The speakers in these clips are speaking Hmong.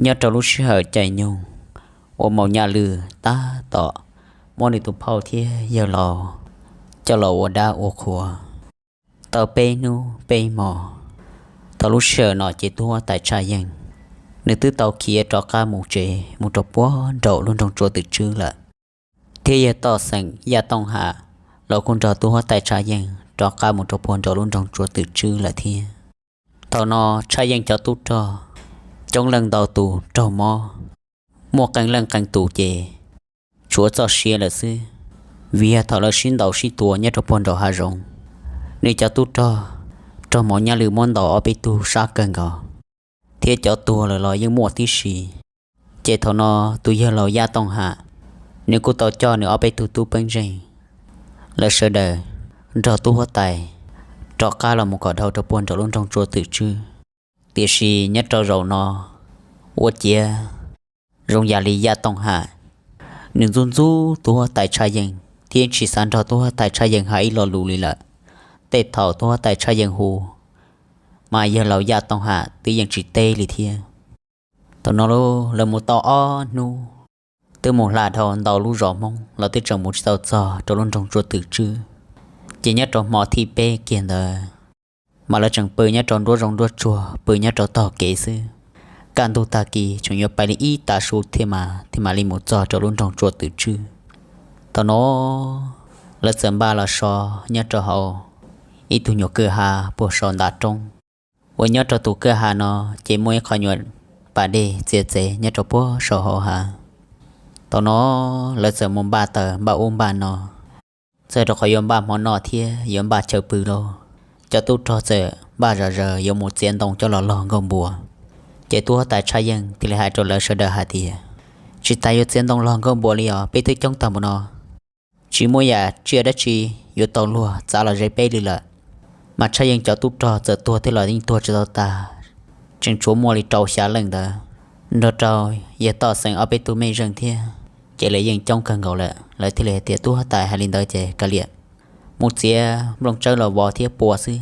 Nyob rau lub sij hawm caij nyoog uas Maum Nyaj Lwm tab tom muab nws tus phauj thiab yawg laus coj los ua dab ua qhua tau peb hnub peb hmo, thaum lub sij hawm no ces tub huab tais Tshaj Yeej nws twb tau khiav rov qab mus tsev mus rau puag nraum lub nroog Tsua Twm Tswb lawm. Thiab yawg Toj Xeem Yaj Tooj Ham los kuj nrog tub huab tais Tshaj Yeej rov qab mus rau puag nraum lub nroog Tsua Twm Tswb lawm thiab. Thaum no Tshaj Yeej cov tub rog coob leej ntau tus raug mob, muaj qee leej qee tus ces tshuav txoj sia lawm xwb, vim yog thaum lawv sib ntaus sib tua nyob rau puag nraum hav zoov, nws cov tub rog raug Maum Nyaj Lwm muab ntaus ob peb tug sab kawg nkaus, thiab cov tuag lawm los yeej muaj tib si. Ces thaum no tus yawg laus Yaj Tooj Ham nws kuj tau coj nws ob peb tug tub pej xeem, lawv sawv daws nrog tub huab tais rov qab los mus kom dhau rau puag nraum lub nroog Tsua Twm Tswb. Tiam sis nyob rau zaum no ua ciav zoo yam li Yaj Tooj Ham nws ntxub ntxub tub huab tais Tshaj Yeej thiab tsis xav nrog tub huab tais Tshaj Yeej hais ib lo lus li lawm. Tej thaum tub huab tais Tshaj Yeej hu, mas yawg laus Yaj Tooj Ham twb yeej tsis teb li thiab. Thaum no lawv mus tau ob hnub, twb mus hla dhau ntau lub zos Hmoob los twb tseem mus tsis tau txog rau lub nroog Tsua Twm Tswb. Ces nyob rau hmo thib peb kiag ntawd, mas lawv tseem pw nyob rau nruab zoov nruab tsuag, pw nyob rau tog kev xwb. Kaj ntug tag kis tseem yuav pais li ib tav su thiaj mam, thiaj mam li mus txog rau lub nroog Tsua Twm Tswb. Thaum no lawv txawm npaj los so nyob rau hauv ib tug nyuam kwj ha puag saum ntav roob, uas nyob rau tus kwj ha no ces muaj ib qho nyuam pas dej txiav txev nyob rau puag saum hauv hav. Thaum no lawv txawm mus npaj taws npaj ub npaj no, txawm rau qhov yuav npaj hmo noj thiab yuav npaj chaw pw lauj. Cov tub rog txawm npaj zom zaws yuav mus txiav ntoo coj los log nkuaj npua. Ces tub huab tais Tshaj Yeej thiaj li hais rau lawv sawv daws hais tias, tsis tas yuav txiav ntoo log nkuaj npua li os, peb twb coob tag npaum no, tsis muaj yam tsiaj dab tsi yuav tau luag txav los ze peb li lawm. Mas Tshaj Yeej cov tub rog txawm tuag thiab los yeej tuag tsis tau tas, tseem tshuav muaj li rau xya leej ntawd, nrog rau yawg Toj Xeem ob peb tug mej zeej thiab, ces lawv yeej coob kawg nkaus lawm. Lawv thiaj li hais tias, tub huab tais hais li ntawd ces kav liam, mus txiav nplooj tsawb los vov thiab pua xwb,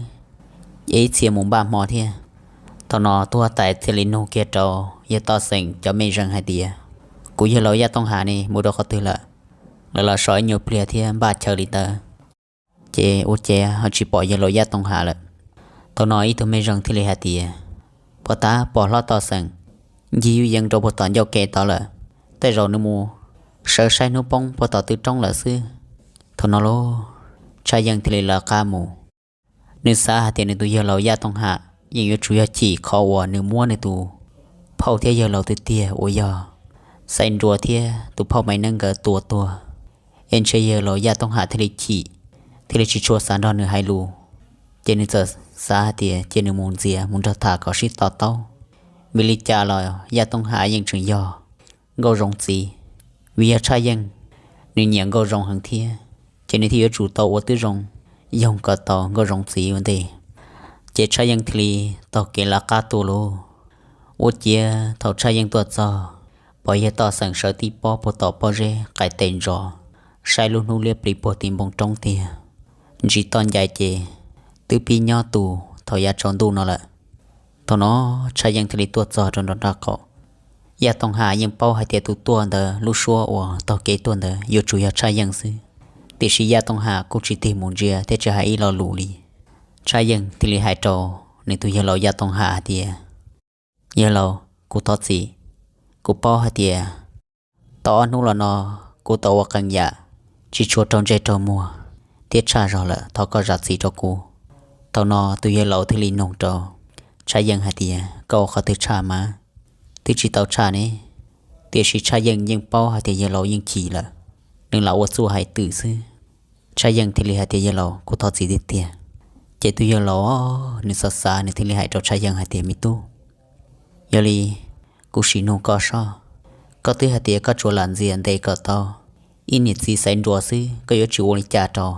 es ib txhia mus npaj hmo thiab. Thaum no tub huab tais thiaj li nug kiag rau yawg Toj Xeem cov mej zeej hais tias, kuv yawg laus Yaj Tooj Ham ne mus rau qhov twg lawm? Lawv los so ib nyuag pliag thiab npaj chaw li ntawd, ces ua ciav ho tsis pom yawg laus Yaj Tooj Ham lawm. Thaum no ib tug mej zeej thiaj li hais tias, puag ta pom hlob Toj Xeem ncig yuj yees rau puag tom ncauj ke tod lawm, tej zaum nws mus sawv saib hnub poob puag tom tw roob lawm xwb. Thaum no lauj, Tshaj Yeej thiaj li lawv qab mus. Nws xav hais tias nws tus yawg laus Yaj Tooj Ham yeej yuav tsum yog chim qhov uas nws muab nws tus phauj thiab yawg laus tiag tiag uas yog Xaiv Nruas thiab tus phauj Maiv Neeb nkawd tua tuag, es ntshe yawg laus Yaj Tooj Ham thiaj li chim, thiaj li tsis tshua xav nrog nws hais lus. Ces nws txawm xav hais tias cia nws mus ntxias mus nrog tham kom sib to taub, vim li cas los Yaj Tooj Ham yeej tseem yog Nkauj Zoov txiv, vim yog Tshaj Yeej nws nyiam Nkauj Zoov heev thiab, ces nws thiaj yuav tsum tau ua tib zoo yoog kom tau Nkauj Zoov txiv ua ntej. Ces Tshaj Yeej thiaj li taug kev lawv qab tuaj lauj. Ua ciav thaum Tshaj Yeej tuaj txog, pom yawg Toj Xeem sawv tib pob puag tom pob zeb qaim tes ntsos, saib lub hnub liab plis puag tim npoo roob tiag. Ntsis toj ncais ces twb pib nyob tu thaum yav tsaus ntuj no lawm. Thaum no Tshaj Yeej thiaj li tuaj txog rau nram nraub qaum. Yaj Tooj Ham yeej paub hais tias tus tuaj ntawd lub suab uas taug kev tuaj ntawd yuav tsum yog Tshaj Yeej xwb, tiam sis Yaj Tooj Ham kuj tsis tig mus ntsia thiab tsis hais ib lo lus li. Tshaj Yeej thiaj li hais rau nws tus yawg laus Yaj Tooj Ham hais tias, yawg laus, kuv thov txim. Kuv paub hais tias tau ob hnub los no kuv tau ua qee yam tsis tshua raug ntsej raug muag thiab tshaj zog lawm, thov koj zam txim rau kuv. Thaum no tus yawg laus thiaj li nug rau Tshaj Yeej hais tias, koj ua qhov twg tshaj mas? Twb tsis tau tshaj ne. Tiam sis Tshaj Yeej yeej paub hais tias yawg laus yeej chim lawm, nws lam ua txuj hais twm xwb. Tshaj Yeej thiaj li hais tias, yawg laus, kuv thov txim tiag tiag. Ces tus yawg laus nws xav xav nws thiaj li hais rau Tshaj Yeej hais tias, me tub, yog li kuv sim nug koj soj, koj twb hais tias koj tsuas lam ntxias ntes kom tau ib niam txiv Xaiv Nruas xwb, koj yuav tsis ua li cas rau,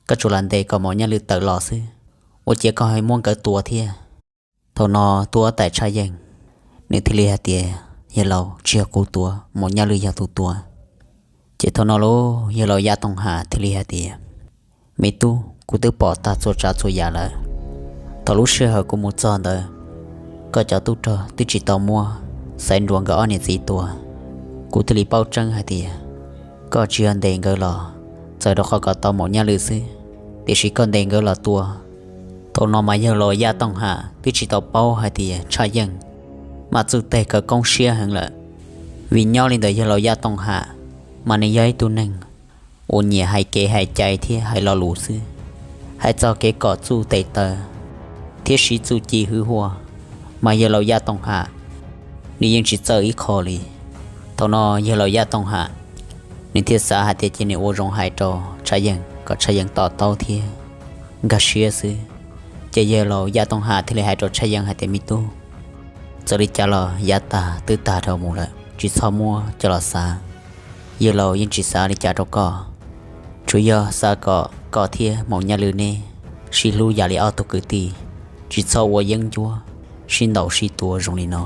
koj tsuas lam ntes kom Maum Nyaj Lwm tawm los xwb, ua ciav koj ho muab nkawd tua thiab? Thaum no tub huab tais Tshaj Yeej nws thiaj li hais tias, yawg laus, tsis yog kuv tua, Maum Nyaj Lwm yog tus tua. Ces thaum no lauj, yawg laus Yaj Tooj Ham thiaj li hais tias, me tub, kuv twb pom tag txhua tsav txhua yam lawm. Thaum lub sij hawm kuv mus txog ntawd, koj cov tub rog twb tsis tau muab Xaiv Nruas nkawd ob niam txiv tua. Kuv thiaj li paub tseeb hais tias koj tsis yog ntes nkawd los txawm rau qhov kom tau Maum Nyaj Lwm xwb, tiam sis koj ntes nkawd los tua. Thaum no mas yawg laus Yaj Tooj Ham twb tsis tau paub hais tias Tshaj Yeej mas txuj teg kawv koob siab heev lawm, vim nyob li ntawm yawg laus Yaj Tooj Ham mas nws yog ib tug neeg uas nyiam hais kev hais cai thiab hais lo lus xwb. Hais txog kev kom txuj tes taw thiab siv txuj ci hwv huaj mas yawg laus Yaj Tooj Ham nws yeej tsis txawj ib qho li. Thaum no yawg laus Yaj Tooj Ham nws thiaj xav hais tias cia nws ua zoo hais rau Tshaj Yeej kom Tshaj Yeej to taub thiab nkag siab xwb. Ces yawg laus Yaj Tooj Ham thiaj li hais rau Tshaj Yeej hais tias, Me tub, txawm li cas los yav tag twb tag dhau mus lawm, tsis txhob muab coj los xav. Yawg laus yeej tsis xav li cas rau koj, tsuas yog xav kom koj thiab Maum Nyaj Lwm neb sib hlub yam li ob tug kwv tij, tsis txhob ua yeeb ncuab sib ntaus sib tua zoo li no.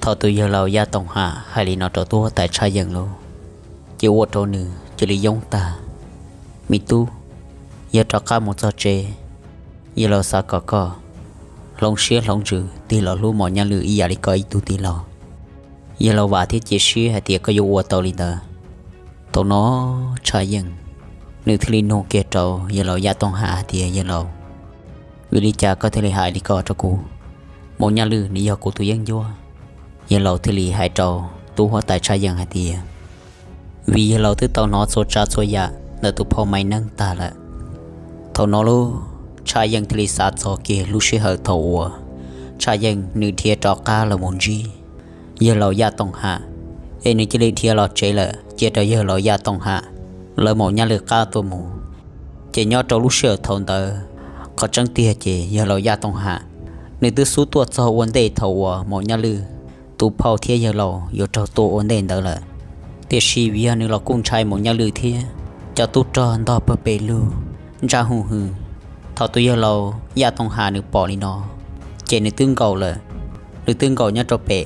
Thaum tus yawg laus Yaj Tooj Ham hais li no rau tub huab tais Tshaj Yeej lawm, ces ua rau nws cia li yoob tag. Me tub, yog rov qab mus txog tsev, yawg laus xav kom koj hloov siab hloov ntsws tig los hlub Maum Nyaj Lwm ib yam li koj ib tug tij laug. Yawg laus vam thiab cia siab hais tias koj yuav ua tau li ntawd. Thaum no Tshaj Yeej nws thiaj li nug kiag rau yawg laus Yaj Tooj Ham hais tias, Yawg laus, vim li cas koj thiaj li hais li ko rau kuv? Maum Nyaj Lwm nws yog kuv tus yeeb ncuab. Yawg laus thiaj li hais rau tub huab tais Tshaj Yeej hais tias, vim yawg laus twb tau hnov txhua tsav txhua yam ntawm tus phauj Maiv Neeb tag lawm. Thaum no lub Tshaj Yeej thiaj li xav txog kiag lub sij hawm thaum uas Tshaj Yeej nws dhia rov qab los mus ntsib yawg laus Yaj Tooj Ham, es nws cia li dhia los tsev lawm cia rau yawg laus Yaj Tooj Ham lawv Maum Nyaj Lwm qab tuaj mus. Ces nyob rau lub sij hawm thaum ntawd, qhov tseeb tiag ces yawg laus Yaj Tooj Ham nws twb xub tuaj txog ua ntej thaum uas Maum Nyaj Lwm tus phauj thiab yawg laus yuav raug tua ua ntej ntawd lawm. Tiam sis vim yog nws los kuj ntshai Maum Nyaj Lwm thiab cov tub rog ntog pawg pes lug ntsaj huj hwm. Thaum tus yawg laus Yaj Tooj Ham nws pom li no, ces nws twb nkaum lawm. Nws twb nkaum nyob rau pem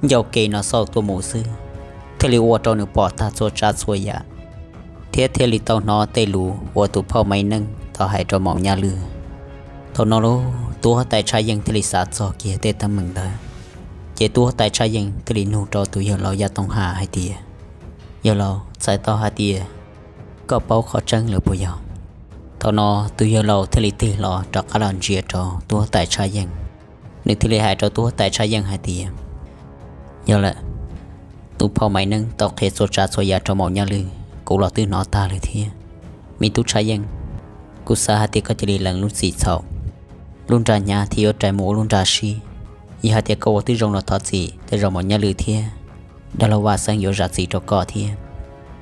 ncauj ke no xauj tuaj mus xwb, thiaj li ua rau nws pom tag txhua tsav txhua yam, thiab thiaj li tau hnov tej lus uas tus phauj Maiv Neeb tau hais rau Maum Nyaj Lwm. Thaum no lub tub huab tais Tshaj Yeej thiaj li xav txog kiag tej teeb meem ntawd. Ces tub huab tais Tshaj Yeej thiaj li nug rau tus yawg laus Yaj Tooj Ham hais tias, Yawg laus, txhais tau hais tias koj paub qhov tseeb lawm puas yog? Thaum no tus yawg laus thiaj li tig hlo rov qab los ntsia rau tub huab tais Tshaj Yeej. Nws thiaj li hais rau tub huab tais Tshaj Yeej hais tias, Yog lawm, tus phauj Maiv Neeb tau qhia txhua tsav txhua yam rau Maum Nyaj Lwm, kuv los twb hnov tag lawm thiab. Me tub Tshaj Yeej, kuv xav hais tias koj cia li lees lub txim txhaum, lub nra hnyav thiaj yuav rais mus ua lub nra sib. Yog hais tias koj ua tib zoo los thov txim tej zaum Maum Nyaj Lwm thiab dab laug Vaj Xeeb yuav zam txim rau koj thiab.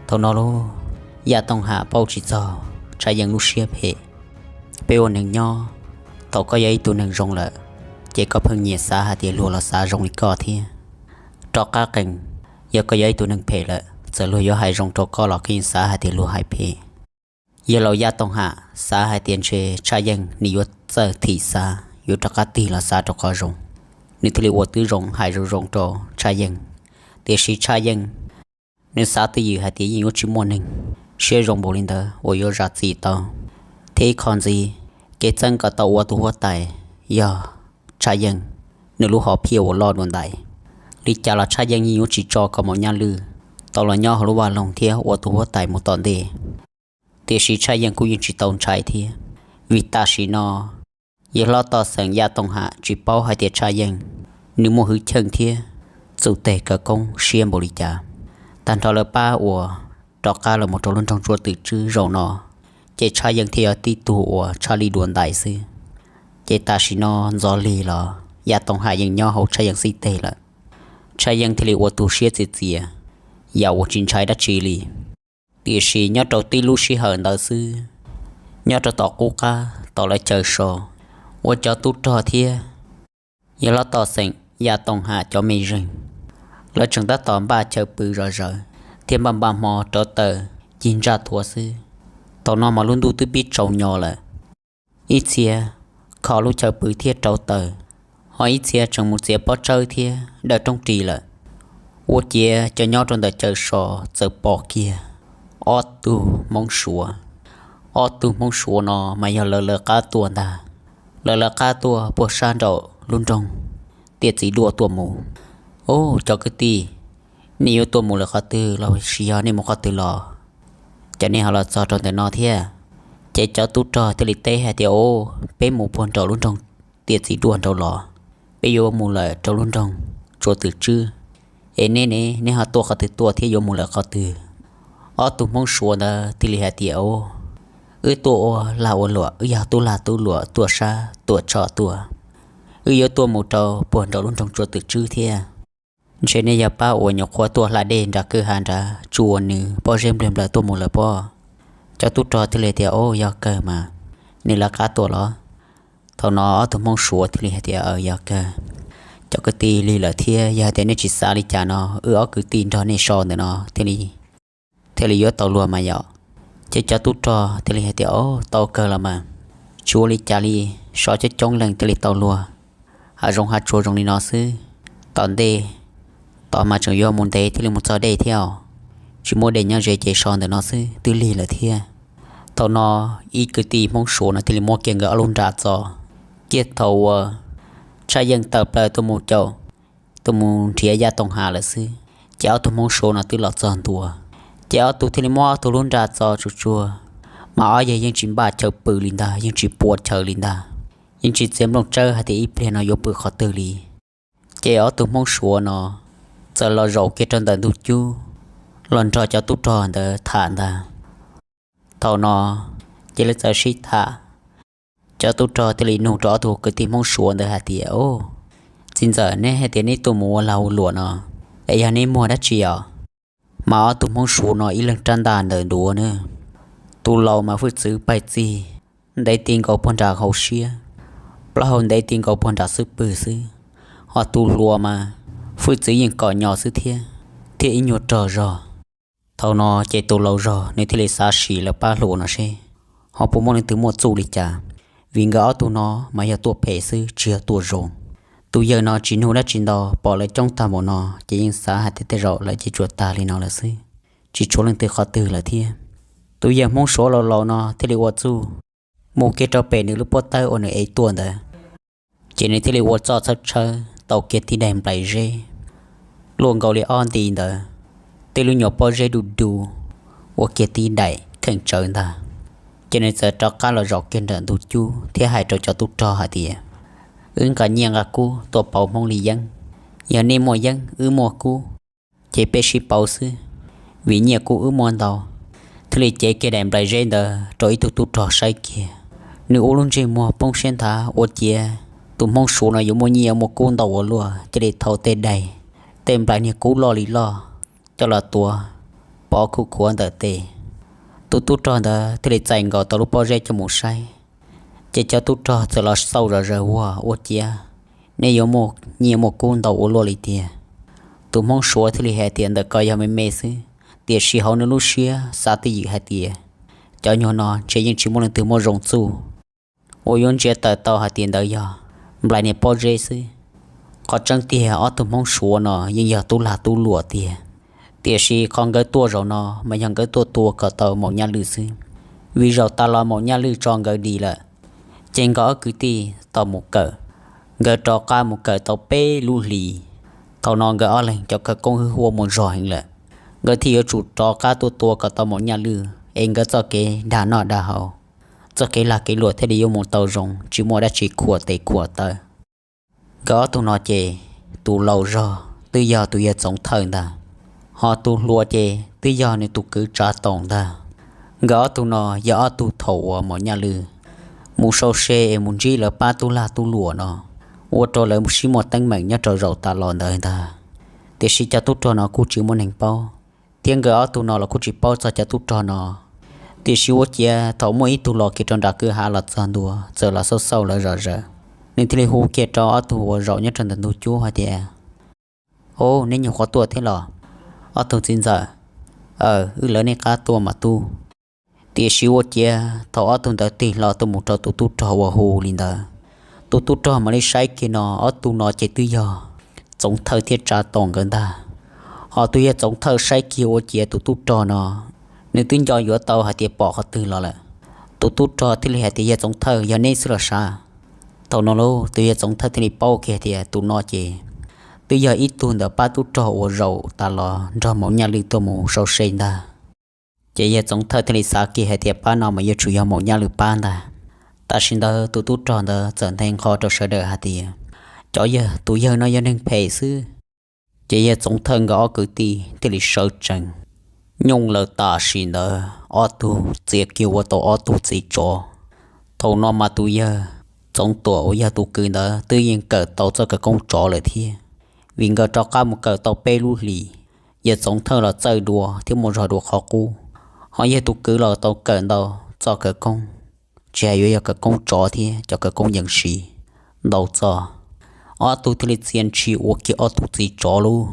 Thaum no lub Yaj Tooj Ham paub tsis txog Tshaj Yeej lub siab phem. Peb ua neeg nyob, thaum koj yog ib tug neeg zoo lawm, ces koj pheej nyiam xav hais tias luag los xav zoo li koj thiab. Rov qab qees, yog koj yog ib tug neeg phem lawm, txawm luag yuav hais zoo rau koj los koj yeej xav hais tias luag hais phem. Yawg laus Yaj Tooj Ham xav hais tias ntshe Tshaj Yeej nws yuav txawj thim xav, yuav rov qab tig los xav rau qhov zoo, nws thiaj li ua tib zoo hais zoo zoo rau Tshaj Yeej. Tiam sis Tshaj Yeej nws xav twj ywm hais tias yeej yuav tsis muaj neeg siab zoo npaum li ntawd uas yuav zam txim tau. Thiab ib qho ntxiv, kev txeeb kom tau ua tus huab tais yog Tshaj Yeej nws lub hom phiaj uas loj dua ntais. Li cas los Tshaj Yeej yeej yuav tsis tso kom Maum Nyaj Lwm tau los nyob hauv lub vaj loog thiab ua tus huab tais mus tom ntej. Tiam sis Tshaj Yeej kuj yeej tsis tau ntshai thiab, vim tam sim no yawg hlob Toj Xeem Yaj Tooj Ham tsis paub hais tias Tshaj Yeej nws muaj hwj chim thiab txuj teg kawv koob siab npaum li cas. Tag nrho lawv pab uas rov qab los mus rau lub nroog Ntsuab Twm Tswb zaum no, ces Tshaj Yeej thiaj yog tib tug uas tshaj lij dua ntais xwb. Ces tam sim no ntxov lig los Yaj Tooj Ham yeej nyob hauv Tshaj Yeej xib teg lawm. Tshaj Yeej thiaj li ua tus siab txias txias, yam uas tsis ntshai dab tsi li. Tiam sis nyob rau tib lub sij hawm ntawd xwb, nyob rau tom qub qab tom lawv chaw so, uas cov tub rog thiab yawg hlob Toj Xeem Yaj Tooj Ham cov mej zeeg, lawv tseem tab tom npaj chaw pw zom zaws thiab npaj npaj hmo rauv taws cig ntsaj thuav xwb. Thaum no mas lub ntuj twb pib tsaus nyo lawm. Ib txhia kho lub chaw pw thiab rauv taws, ho ib txhia tseem mus txiav pob tsawb thiab dawj roob ris lawm. Ua ciav cov nyob rau ntawm chaw so txawm pom kiag ob tug Hmoob Suav. Ob tug Hmoob Suav no mas yog lawv lawv qab tuaj ntag. Lawv lawv qab tuaj puag sab nraum lub nroog Tiaj Txiv Duaj tuaj mus. Au, cov kwv tij, nej yuav tuaj mus lawm qhov twg los sis yog nej mus qhov twg los, cas nej ho los txog rau ntawm no thiab? Ces cov tub rog thiaj li teb hais tias, Au, peb mus puag nraum lub nroog Tiaj Txiv Duaj nraud los, peb yuav mus lawm rau lub nroog Tsua Twm Tswb. Es nej ne, nej ho tuaj qhov twg tuaj thiab yuav mus lawm qhov twg? Ob tug Hmoob Suav ntawd thiaj li hais tias, Au, wb tuaj ua lag ua luam, wb yog tub lag tub luam tuaj sab tuaj tso tuaj, wb yuav tuaj mus rau puag nraum lub nroog Tsua Twm Tswb thiab. Ntshe nej yog pab uas nyuam qhuav tuaj hla dej nram kwj ha nrad tsuj ua nws pob zeb nplawg nplawg tuaj mus lawm pob. Cov tub rog thiaj li tias, Au, yog kawg mas, nws lawv qab tuaj los? Thaum no ob tug Hmoob Suav thiaj li hais tias, Aws, yog kawg, cov kwv tij, lig lawm thiab, yog hais tias nej tsis xav li cas no, wb ob kwv tij nrog nej so ntawm no thiaj li, thiaj li yuav tau luag mas yom. Ces cov tub rog thiaj li hais tias, Au, tau kawg los mas, tsis ua li cas li, so coob coob leej thiaj li tau luag. Hav zoov hav tsuag zoo li no xwb, tom ntej, tom mas tseem yuav mus ntev thiaj li mus txog dej thiab os. Tsis muaj dej nyob ze ces so ntawm no xwb twb lig lawm thiab. Thaum no ib kwv tij Hmoob Suav no thiaj li muab kiag nkawd ob lub nra txo, kiag thaum uas tshaj yeej tawm plaws tuaj mus caum, tuaj mus nrhiav yaj tooj hav lawm xwb, ces ob tug Hmoob Suav no twb los txog ntua. Ces ob tug thiaj li muab ob tug lub nra txo tsuag tsuag, mas ob yawg yeej tsis npaj chaw pw li ntag, yeej tsis pua chaw li ntag, yeej tsis txiav nplooj tsawb hais tias ib pliag no yuav pw qhov twg li. Ces ob tug Hmoob Suav no txawm los zaum kiag rau ntawm ntug cub, los nrog cov tub rog ntawd tham ntag. Thaum no ces lawv txawm sib tham, cov tub rog thiaj li nug rau ob tug kwv tij Hmoob Suav ntawd hais tias, Au, txiv ntxawm, neb hais tias neb tuaj mus ua lag ua luam no, es yog neb muag dab tsi os? Mas ob tug Hmoob Suav no ib leeg rab ntaj ntawm duav na, tus laus mas hwj txwv paig txig, ntev ti nkaus puag nram hauv siab, plaub hau ntev ti nkaus puag nram xub pwg xwb, ho tus hluas mas hwj txwv yeej kom nyo xwb thiab, thiab ib nyuag rog zog. Thaum no ces tus laus zog nws thiaj li xav sim lawv pab hluas no seb ho puas muaj leej twg muaj txuj li cas, vim nkawd ob tug no mas yog tuaj phem xwb tsis yog tuaj zoo. Tus yawg no tsis nug dab tsi ntau, pom lawv coob tag npaum no ces yeej xav hais tias tej zaum lawv ces tsuas tag li no lawm xwb, tsis tshuav leej twg qhov twg lawm thiab. Tus yawg Hmoob Suav laus laus no thiaj li ua txuj mus kiag rau pem nws lub pob tawb uas nws ev tuaj ntawd, ces nws thiaj li ua txoj txhawb tshawb tau kiag tib daim nplais zeb luaj nkaus li ob nti ntawd, tej lub nyuag pob zeb du du, ua kiag tib daim kheej tsawv ntag. Ces nws txawm rov qab los zaum kiag nram ntug cub thiab hais rau cov tub rog hais tias, Wb nqa nyiaj nqa kub tuaj pauv Hmoob li yeeb, yog nej muaj yeeb wb muaj kub, ces peb sib pauv xwb, vim nyiaj kub wb muaj ntau. Thiaj li cev kiag daim nplais zeb ntawd rau ib tug tub rog saib kiag. Nws ua lub ntsej muag poob siab nthav ua ciav tus Hmoob Suav no yuav muaj nyiaj muaj kub ntau ua luaj, cia li thau tej daim, tej nplais niag kub loj li loj coj los tuav pov khuj khuav ntawm tes. Tus tub rog ntawd thiaj li txais nkaus tau lub pob zeb coj mus saib. Ces cov tub rog txawm los xauj zom zaws ua, Ua ciav nej yuav muaj nyiaj muaj kub ntau ua luaj li tiag. Tus Hmoob Suav thiaj li hais tias ntawm ko yog me me xwb, tiam sis hauv nws lub siab xav twj ywm hais tias, Cov nyuag no ntshe yeej tsis muaj leej twg muaj zoo txuj uas yuav ntsia tawm tau hais tias ntawd yog nplais niag pob zeb xwb. Qhov tseeb tiag ob tug Hmoob Suav no yeej yog tub lag tub luam tiag, tiam sis qhov nkawd tuaj zaum no mas yog nkawd tuaj tua kom tau Maum Nyaj Lwj xwb. Vim zaum tas los Maum Nyaj Lwj tso nkawd dim lawm, ces nkawd ob kwv tij tau mus kawm. Nkawd rov qab mus kawm tau peb lub hlis, thaum no nkawd ob leeg cov khawv koob hwj huaj muaj zog heev lawm. Nkawd thiaj yuav tsum rov qab tuaj tua kom tau Maum Nyaj Lwj es nkawd txoj kev dag noj dag haus, txoj kev lag kev luam thiaj li yuav mus tau zoo, tsis muaj dab tsi khuam tes khuam taw. Nkawd ob tug no ces tus laus zog twb yog tus yawg Txoov Thawj ntag, ho tus hluas ces twb yog nws tus kwv Tsav Toom ntag. Nkawd ob tug no yog ob tug thaum uas Maum Nyaj Lwj mus sau se es mus ntsib lawv pab tub lag tub luam no, ua rau lawv sib muaj teeb meem nyob rau zaum tas los ntawd ntag. Tiam sis cov tub rog no kuj tsis muaj neeg paub, thiab nkawd ob tug no los kuj tsis paub txog cov tub rog no. Tiam sis ua ciav thaum muaj ib tug los kiag rau nram kwj ha los txog ntua, txawm los xauj xauj lawv zom zaws, nws thiaj li hu kiag rau ob tug uas zaum nyob rau ntawm ntug cub hais tias, Au, neb nyuam qhuav tuaj thiab los, ob tug txiv ntxawm? Aw, wb lawv nej qab tuaj mas tub. Tiam sis ua ciav thaum ob tug ntawd tig hlo tuaj mus rau tus tub rog uas hu li ntawd, tus tub rog mam li saib kiag no ob tug no ces twb yog Txoov Thawj thiab Tsav Toom nkawd ntag. Ho tus yawg Txoov Thawj saib kiag ua ciav tus tub rog no, nws twb nco yuav tau hais tias pom qhov twg los lawm. Tus tub rog thiaj li hais tias, Yawg Txoov Thawj, yog neb xwb los sav? Thaum no lauj, tus yawg Txoov Thawj thiaj li paub kiag tias tus no ces twb yog ib tug ntawm pab tub rog uas zaum tas los nrog Maum Nyaj Lwm tuaj mus sau se ntag. Ces yawg Txoov Thawj thiaj li xav kiag hais tias pab no mas yuav tsum yog Maum Nyaj Lwm pab ntag. Tam sim ntawd tus tub rog ntawd txawm nthe nqho rau sawv daws hais tias, cov yawg, tus yawg no yog neeg phem xwb. Ces yawg Txoov Thawj nkawd ob kwv tij thiaj li sawv tsees nyooj lawv tam sim ntawd ob tug txiav kiag ua tau ob tug txiv tsov. Thaum no mas tus yawg Txoov Tuam uas yog tus kwv ntawd twb yeej kawm tau txoj khawv koob tsov lawm thiab, vim nkawd rov qab mus kawm tau peb lub hlis, yawg Txoov Thawj los txawj dua thiab muaj zog dua qhov qub, ho yawg tus kwv los tau kawm ntau txoj khawv koob, tsis hais yuav yog khawv koob tsov thiab cov khawv koob yees siv ntau txoj. Ob tug thiaj li txia ntshis ua kiag ob tug txiv tsov lauj.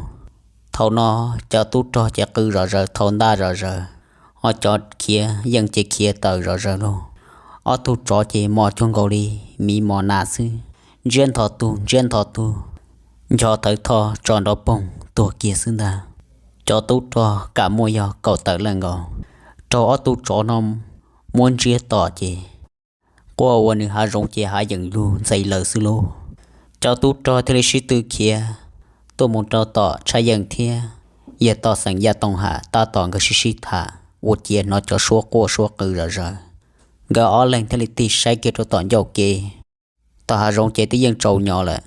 Thaum no cov tub rog ces qw zom zaws, thau ntaj zom zaws, ho cov khiav yeej ces khiav tawm zom zaws lauj. Ob tug tsov ces mos cuag nkaus li miv mos nas xwb, ntsiab nthos tug ntsiab nthos tug, ncho thawv tho tso nrov poog tuag kiag xwb ntag. Cov tub rog kam muaj yog kaum tawm leej nkaus, raug ob tug tsov no muab ntsiab tom ces quaj ua nws hav zoov ces hav yeem lug ntxees lawm xwb lauj. Cov tub rog thiaj li sib tw khiav tuaj mus rau tom Tshaj Yeej thiab yawg Toj Xeem Yaj Tooj Ham tab tom nkawd sib sib tham ua ciav hnov cov suab quaj suab qw zom zaws. Nkawd ob leeg thiaj li tig saib kiag rau tom ncauj kev, tom hav zoov ces twb yeej tsaus nyo lawm.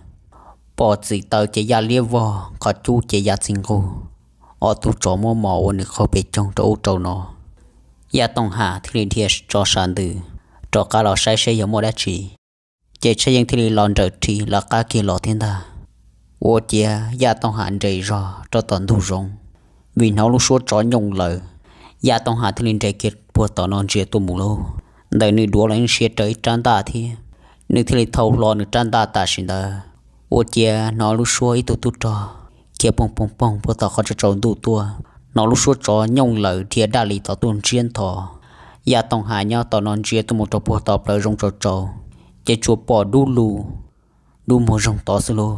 Pom txim taws ces ya liab vog, qhov cub ces ya txij nqug. Ob tug tsov muab mos ua nws qaug pes coog rau ub rau no. Yaj Tooj Ham thiaj li dhia tso sas ntws rov qab los saib seb yog muaj dab tsi. Ces Tshaj Yeej thiaj li los nrawm rhi lawv qab kiag los thiab ntag. Ua ciav Yaj Tooj Ham nres zog rau tom ntug zoov, vim hnov lub suab tsov nyooj lawm. Yaj Tooj Ham thiaj li nres kiag puag tom no ntsia tuaj mus lauj. Ntawm nws duav los yeej siav raws ib rab ntaj thiab, nws thiaj li thau hlo nws rab ntaj tam sim ntawd. Ua ciav hnov lub suab ib tug tub rog khiav poog poog poog puag tom qhov tsaus tsaus ntuj tuaj, hnov lub suab tsov nyooj lawm dhia daj li tod tuaj ntsiab nthos. Yaj Tooj Ham nyob tom no ntsia tuaj mus rau puag tom plawv zoov tsaus tsaus, ces tsuas pom dub lug dub muag zoog tod xwb lauj.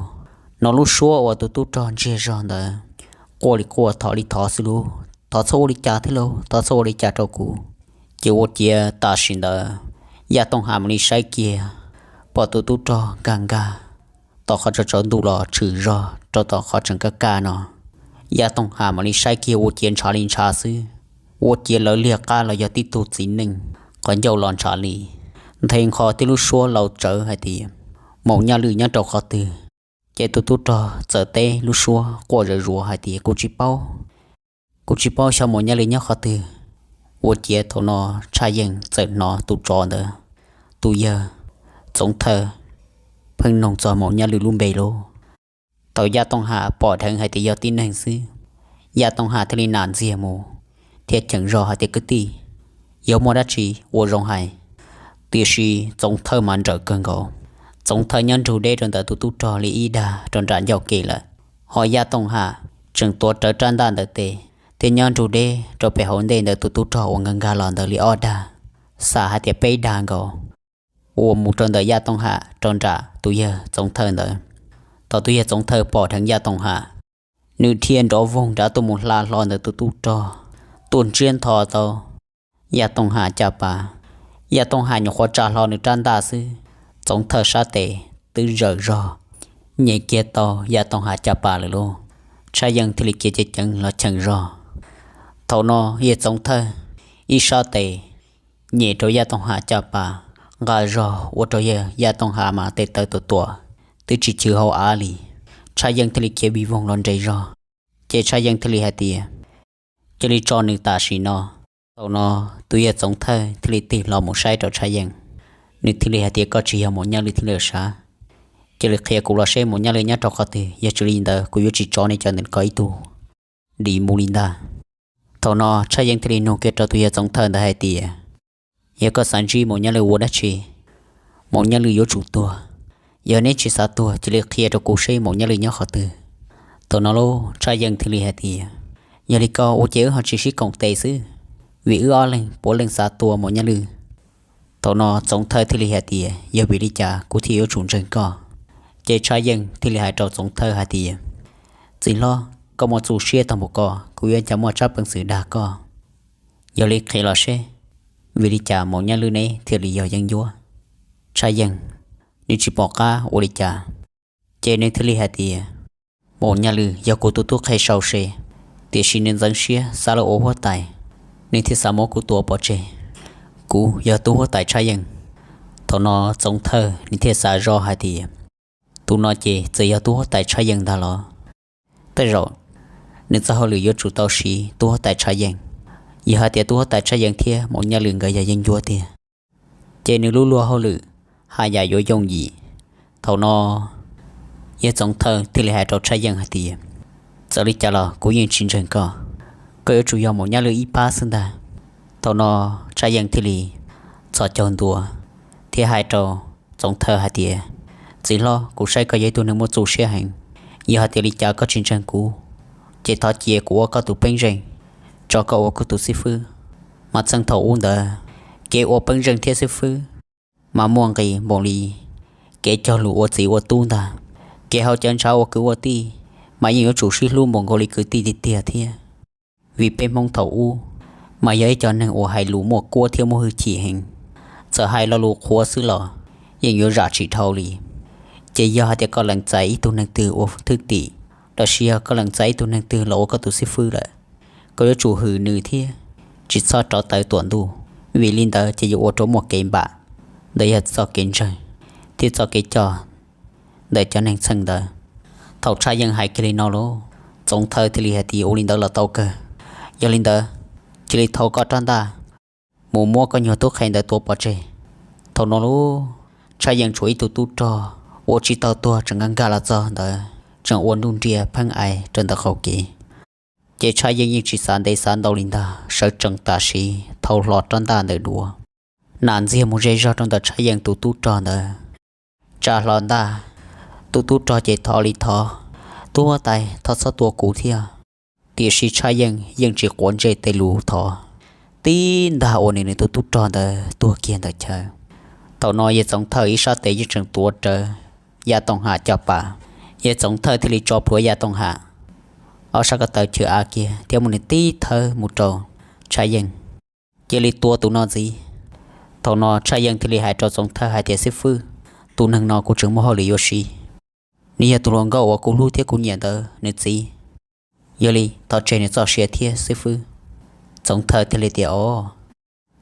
Hnov lub suab uas tus tub rog ntsiag zog ntawd quaj li quaj thov li thov xwb lauj, thov txhob ua li cas thiab lauj, thov txhob ua li cas rau kuv. Ces ua ciav tam sim ntawd Yaj Tooj Ham mam li saib kiag, pom tus tub rog nkag nkag tom qhov tsaus tsaus ntuj los tshwm zog rau tom qhov tseem kaj kaj no. Yaj Tooj Ham mam li saib kiag ua ciav ntshav li ntshav xwb, ua ciav lawv liag qab los yog tib tug txiv neej, qhov ncauj los ntshav li. Nthe nqho tib lub suab laus tsawv hais tias, Maum Nyaj Lwm nyob rau qhov twg? Ces tus tub rog txawm teb lub suab quaj zawv zuav hais tias, kuv tsis paub, kuv tsis paub xyov Maum Nyaj Lwm nyob qhov twg. Ua ciav thaum no Tshaj Yeej txawm hnov tus tsov ntawd, tus yawg Txoov Thawj, pheej noog txog Maum Nyaj Lwm lub npe lauj. Thaum Yaj Tooj Ham pom dheev hais tias yog tib neeg xwb, Yaj Tooj Ham thiaj li nam ntxiag mus thiab cheem zog hais tias, kwv tij, yog muaj dab tsi ua zoo hais. Tiam sis Txoov Thawj mas nrawm kawg nkaus. Txoov Thawj nyob nrug deb rau ntawm tus tub rog li ib dag rau nram ncauj kev lawm, ho Yaj Tooj Ham tseem tuav rawv rab ntaj ntawm tes thiab nyob nrug deb rau pem hauv ntej ntawm tus tub rog uas nkag nkag los ntawd li ob dag, xam hais tias peb dag nkaus, uas mus rau ntawm Yaj Tooj Ham rau nram tus yawg Txoov Thawj ntawd. Thaum tus yawg Txoov Thawj pom dheev Yaj Tooj Ham, nws dhia nrov voog nrad tuaj mus hla hlo ntawm tus tub rog, tuaj ntsiab nthos tau Yaj Tooj Ham caj pas. Yaj Tooj Ham nyuam qhuav tsa hlo nws rab ntaj xwb, Txoov Thawj sab tes twb zawm zog nyem kiag tau Yaj Tooj Ham caj pas lawm lauj. Tshaj Yeej thiaj li khiav ceev ceev los cheem zog. Thaum no yawg Txoov Thawj ib sab tes nyem rau Yaj Tooj Ham caj pas, nqa zog ua rau yawg Yaj Tooj Ham mas tes taw tuam tuam, twb tsis chwv hauv av li. Tshaj Yeej thiaj li khiav vij voog los nres zog, ces Tshaj Yeej thiaj li hais tias, cia li tso nws tam sim no. Thaum no tus yawg Txoov Thawj thiaj li tig hlo mus saib rau Tshaj Yeej, nws thiaj li hais tias, koj tsis yog Maum Nyaj Lwm thiab lawm sav, cia li qhia kuv los seb Maum Nyaj Lwm nyob rau qhov twg, yog tsis li ntawd kuv yuav tsis tso nej cov ntawm ko ib tug dim mus li ntag. Thaum no Tshaj Yeej thiaj li nug kiag rau tus yawg Txoov Thawj ntawd hais tias, yog koj xav ntsib Maum Nyaj Lwm ua dab tsi? Maum Nyaj Lwm yuav tsum tuag. Yog neb tsis xav tuag cia li qhia rau kuv seb Maum Nyaj Lwm nyob qhov twg. Thaum no lauj, Tshaj Yeej thiaj li hais tias, yog li ko ua ces wb ho tsis sib koom tes xwb, vim wb ob leeg puav leej xav tua Maum Nyaj Lwm. Thaum no Txoov Thawj thiaj li hais tias, yog vim li cas kuv thiaj yuav tsum ntseeg koj? Ces Tshaj Yeej thiaj li hais rau Txoov Thawj hais tias, txiv hlob, koj muaj txuj siab tag npaum ko, kuv yuav cas muaj tsab peev xwm dag koj. Yog li qhia los seb, vim li cas Maum Nyaj Lwm neb thiaj li yog yeeb ncuab? Tshaj Yeej nws tsis pom qab ua li cas, ces nws thiaj li hais tias, Maum Nyaj Lwm yog kuv tus tub qhe sau se, tiam sis nws ntxeev siab xav los ua huab tais, nws thiaj xav muab kuv tua pov tseg. Kuv yog tub huab tais Tshaj Yeej. Thaum no Txoov Thawj nws thiaj xav zoj hais tias, tus no ces txawm yog tub huab tais Tshaj Yeej ntag los? Tej zaum nws txoj hauj lwm yuav tsum tau siv tub huab tais Tshaj Yeej. Yog hais tias tub huab tais Tshaj Yeej thiab Maum Nyaj Lwm nkawd yog yeeb ncuab tiag, ces nws lub luag hauj lwm haj yam yuav yooj yim. Thaum no yawg Txoov Thawj thiaj li hais rau Tshaj Yeej hais tias, txawm li cas los kuv yeej tsis ntseeg koj, koj yuav tsum yog Maum Nyaj Lwm ib pab xwb ntag. Thaum no Tshaj Yeej thiaj li txhos caug ntua thiab hais rau Txoov Thawj hais tias, txiv hlob, kuv saib koj yog ib tug neeg muaj txuj siab heev. Yog hais tias li cas koj tsis ntseeg kuv, ces thov cia kuv ua koj tus peeb zeej, tso koj ua kuv tus xib fwb. Mas txheej thaum ub ntawd, kev ua peeb zeej thiab xib fwb mas muaj nqis npaum li kev cog lus ua txiv ua tub ntag. Kev haus cawv ntshav ua kwv ua tij mas yeej yuav tsum sib hlub npaum nkaus li kwv tij tiag tiag thiab. Vim peb Hmoob thaum ub mas yog ib co neeg uas hais lus muaj kuab thiab muaj hwj chim heev, txawm hais lo lus qhuav xwb los yeej yuav zam tsis dhau li. Ces yog hais tias koj lees txais ib tug neeg twg ua thwj tim, los sis yog koj lees txais ib tug neeg twg los ua koj tus xib fwb lawm, koj yuav tsum hwm nws thiab tsis txhob rov taw tuam ntuj, vim li ntawd ces yuav ua rau muaj kev npam. Ntawd yog txoj kev ntseeg thiab txoj kev coj ntawm cov neeg txheej ntawd. Thaum Tshaj Yeej hais kiag li no lauj, Txoov Thawj thiaj li hais tias, ua li ntawd los tau kawg. Yog li ntawd, cia li thau koj rab ntaj mus muab koj nyuag tub qhe ntawd tua pov tseg. Thaum no lauj, Tshaj Yeej tshuav ib tug tub rog uas tsis tau tuag tseem nkag nkag los txog ntawd, tseem ua nruj nria pheej ais rau ntawm qaum kev. Ces Tshaj Yeej yeej tsis xav ntev xav ntau li ntag, sawv tsees tam sim thau hlo rab ntaj ntawd dua, nam ntxiag mus ze zog rau ntawm Tshaj Yeej tus tub rog ntawd, tsa hlo ntaj. Tus tub rog ces thov li thov, tub huab tais, thov txhob tua kuv thiab. Tiam sis Tshaj Yeej yeej tsis quav ntsej tej lus thov, tib ntaj ua nws nws tus tub rog ntawd tuag kiag ntawm chaw. Thaum no yawg Txoov Thawj ib sab tes yeej tseem tuav rawv Yaj Toom Ham caj pas. Yawg Txoov Thawj thiaj li tso plhuav Yaj Toom Ham ob sab ko taw chwv av kiag thiab muab nws tib thawb mus rau Tshaj Yeej, cia li tua tus no ntxiv. Thaum no Tshaj Yeej thiaj li hais rau Txoov Thawj hais tias, xib fwb, tus neeg no kuv tseem muaj hauj lwm yuav siv. Nws yog tus hluas nkauj uas kuv hlub thiab kuv nyiam ntawd nws txiv. Yog li thov tseg nws txoj sia thiab xib fwb. Txoov Thawj thiaj li tias, o,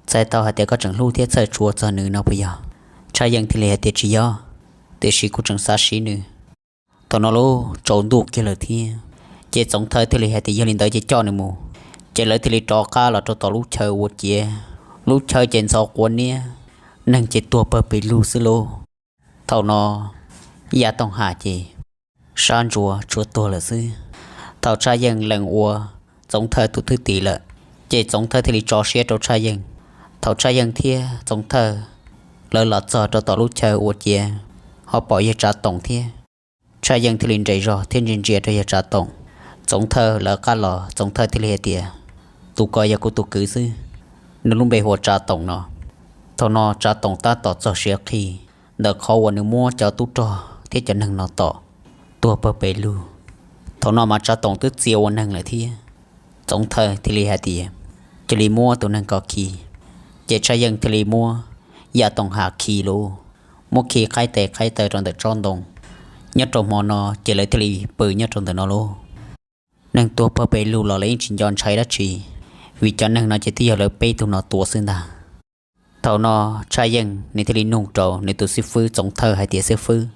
txhais tau hais tias koj tseem hlub thiab txhawj tshua txog nws no puas yog? Tshaj Yeej thiaj li hais tias, tsis yog, tiam sis kuv tseem xav siv nws. Thaum no lauj, tsaus ntuj kiag lawm thiab, ces Txoov Thawj thiaj li hais tias, yog li ntawd ces coj nws mus. Ces lawv thiaj li rov qab los rau tom lub chaw ua ciav. Lub chaw ces ntxhov quav niab, neeg ces tuag pawg pes lug xwb lauj. Thaum no Yaj Toom Ham ces sab ntsuav tsuas tuag lawm xwb. Thaum Tshaj Yeej lees ua Txoov Thawj tus thwj tim lawm, ces Txoov Thawj thiaj li tso siab rau Tshaj Yeej. Thaum Tshaj Yeej thiab Txoov Thawj lawv los txog rau tom lub chaw ua ciav, ho pom yawg Tsav Toom thiab. Tshaj Yeej thiaj li nres zog thiab ntsia ntsia rau yawg Tsav Toom. Txoov Thawj lawv qab los, Txoov Thawj thiaj li hais tias, tus ko yog kuv tus kwv xwb, nws lub npe hu ua Tsav Toom no. Thaum no Tsav Toom tab tom txog siav qhi ntawm qhov uas nws muab cov tub rog thiab cov neeg no tom tuag pawg pes lug. Thaum no mas Tsav Toom twb txia ua neeg lawm thiab. Txoov Thawj thiaj li hais tias, cia li muab tus neeg ko khi. Ces Tshaj Yeej thiaj li muab Yaj Toom Ham khi lauj, muab khi qaib tes qaib taw rau ntawm tsob ntoo. Nyob rau hmo no ces lawv thiaj li pw nyob rau ntawm no lauj. Neeg tuag pawg pes lug los lawv yeej tsis nco ntshai dab tsi, vim cov neeg no ces twb yog lawv peb tug no tua xwb ntag. Thaum no Tshaj Yeej nws thiaj li nug rau nws tus xib fwb Txoov Thawj hais tias, xib fwb,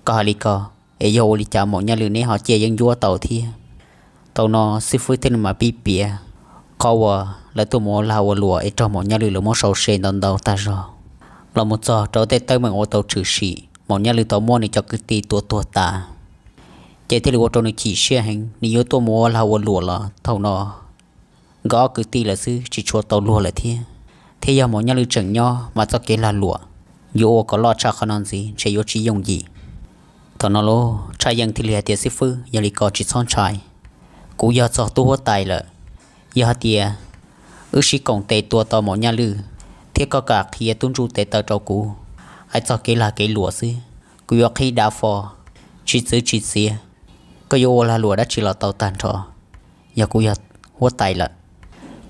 koj hais li ko es yog ua li cas Maum Nyaj Lwm neb ho ciaj yeeb ncuab tau thiab? Thaum no xib fwb thiaj li mam pib piav qhov uas lawv tuaj mus ua lag ua luam es raug Maum Nyaj Lwm lawv muab sau se ntau ntau tag zog, los mus txog rau tej teeb meem uas tau tshwm sim Maum Nyaj Lwm tau muab nws cov kwv tij tua tuag tas. Ces thiaj li ua rau nws chim siab heev, nws yuav tuaj mus ua lag ua luam los thaum no nkawd ob kwv tij lawm xwb tsis tshua tau luag lawm thiab. Thiab yog Maum Nyaj Lwm tseem nyob mas txoj kev lag luam yuav ua kom loj tshaj qhov no ntxiv ntshe yuav tsis yooj yim. Thaum no lauj, Tshaj Yeej thiaj li hais tias, xib fwb, yog li ko tsis txhob ntshai, kuv yog txog tub huab tais lawm. Yog hais tias wb sib koom tes tua tau Maum Nyaj Lwm thiab koj kam qhia tub ntsuj tes taw rau kuv hais txog kev lag kev luam xwb, kuv yuav qhib dav fo tsis txwv tsis txiav. Koj yuav ua lag luam dab tsi los tau tag nrho, yog kuv yog huab tais lawm.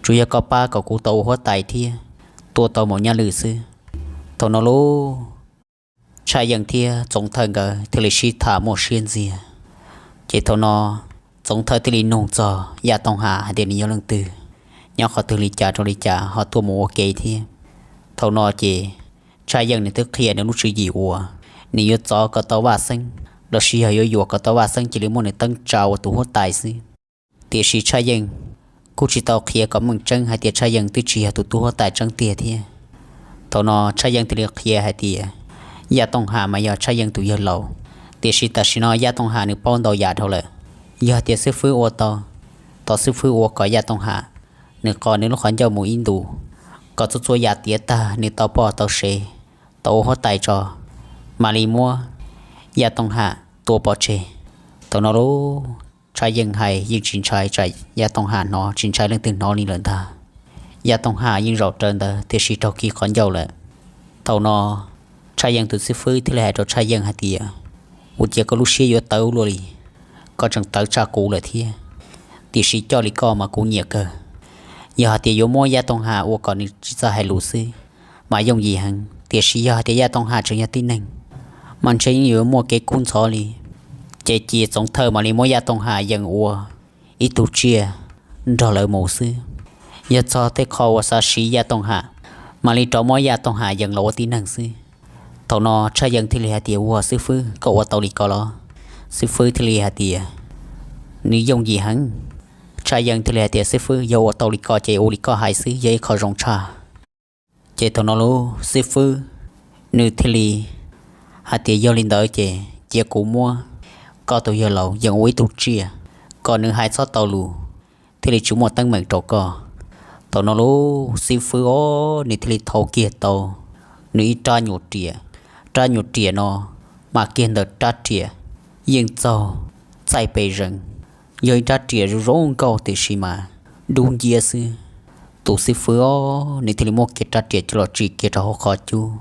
Tsuas yog koj pab kom kuv tau ua huab tais thiab tua tau Maum Nyaj Lwm xwb. Thaum no lauj, Tshaj Yeej thiab Txoov Thawj nkawd thiaj li sib tham muaj siab ntxiag. Ces thaum no Txoov Thawj thiaj li nug txog Yaj Tooj Ham hais tias nws yog leej twg, nyob qhov twg li cas rau li cas ho tuaj mus ua ke thiab. Thaum no ces Tshaj Yeej nws twb qhia nws lub tswv yim uas nws yuav txov kom tau Vaj Xeeb lossis yog yuav yuam kom tau Vaj Xeeb cia li muab nws teeb tsa ua tus huab tais xwb. Tiam sis Tshaj Yeej kuj tsis tau qhia kom meej tseeb hais tias Tshaj Yeej twb tsis yog tus tub huab tais tseeb tiag thiab. Thaum no Tshaj Yeej thiaj li qhia hais tias Yaj Tooj Ham mas yog Tshaj Yeej tus yawg laus, tiam sis tam sim no Yaj Tooj Ham nws paub ntau yam dhau lawm. Yog tias xib fwb ua tau, tos xib fwb ua kom Yaj Tooj Ham nws qos nws lub qhov ncauj mus ib ntus, kom txhua txhua yam tiav tag nws tau poj tau sev, tau ua huab tais tso, mam li muab Yaj Tooj Ham tua pov tseg. Thaum no lub Tshaj Yeej hais yeej tsis ntshai tsam Yaj Tooj Ham hnov, tsis ntshai leej twg hnov li lawm ntag. Yaj Tooj Ham yeej zaum raws ntawd tiam sis raug khi qhov ncauj lawm. Thaum no Tshaj Yeej tus xib fwb thiaj li hais rau Tshaj Yeej hais tias, ua cas koj lub siab yuav tawv luaj li, koj tseem tawv tshaj kuv lawm thiab. Tiam sis coj li koj mas kuv nyiam kawg. Yog hais tias yuav muab Yaj Tooj Ham ua kom nws tsis txawj hais lus xwb mas yooj yim heev, tiam sis yog hais tias Yaj Tooj Ham tseem yog tib neeg mas ntshe yeej yuav muaj kev kub ntxhov li. Ces cia Txoov Thawj mam li muab Yaj Tooj Ham yees ua ib tug tsiaj nrog lawv mus xwb. Yog txog tej qho uas xav siv Yaj Tooj Ham, mam li rov muab Yaj Tooj Ham yees los ua tib neeg xwb. Thaum no Tshaj Yeej thiaj li hais tias, ua xib fwb, koj ua tau li ko los? Xib fwb thiaj li hais tias, nws yooj yim heev. Tshaj Yeej thiaj li hais tias, xib fwb, yog ua tau li ko ces ua li koj hais xwb yog ib qho zoo tshaj. Ces thaum no lub xib fwb nws thiaj li hais tias, yog li ntawd ces cia kuv muab koj tus yawg laus yees ua ib tug tsiaj, kom nws hais txhob tau lus, thiaj li tsis muaj teeb meem rau koj. Thaum no lub xib fwb os nws thiaj li thau kiag tau nws ib rab nyuam riam. Rab nyuam riam no mas kiag ntawm rab riam yeej txaug txaij pes zees, yog ib rab riam zoo zoo nkauj tiam sis mas dub nciab xwb. Tus xib fwb os nws thiaj li muab kiag rab riam coj los tsim kiag rau hauv qhov cub,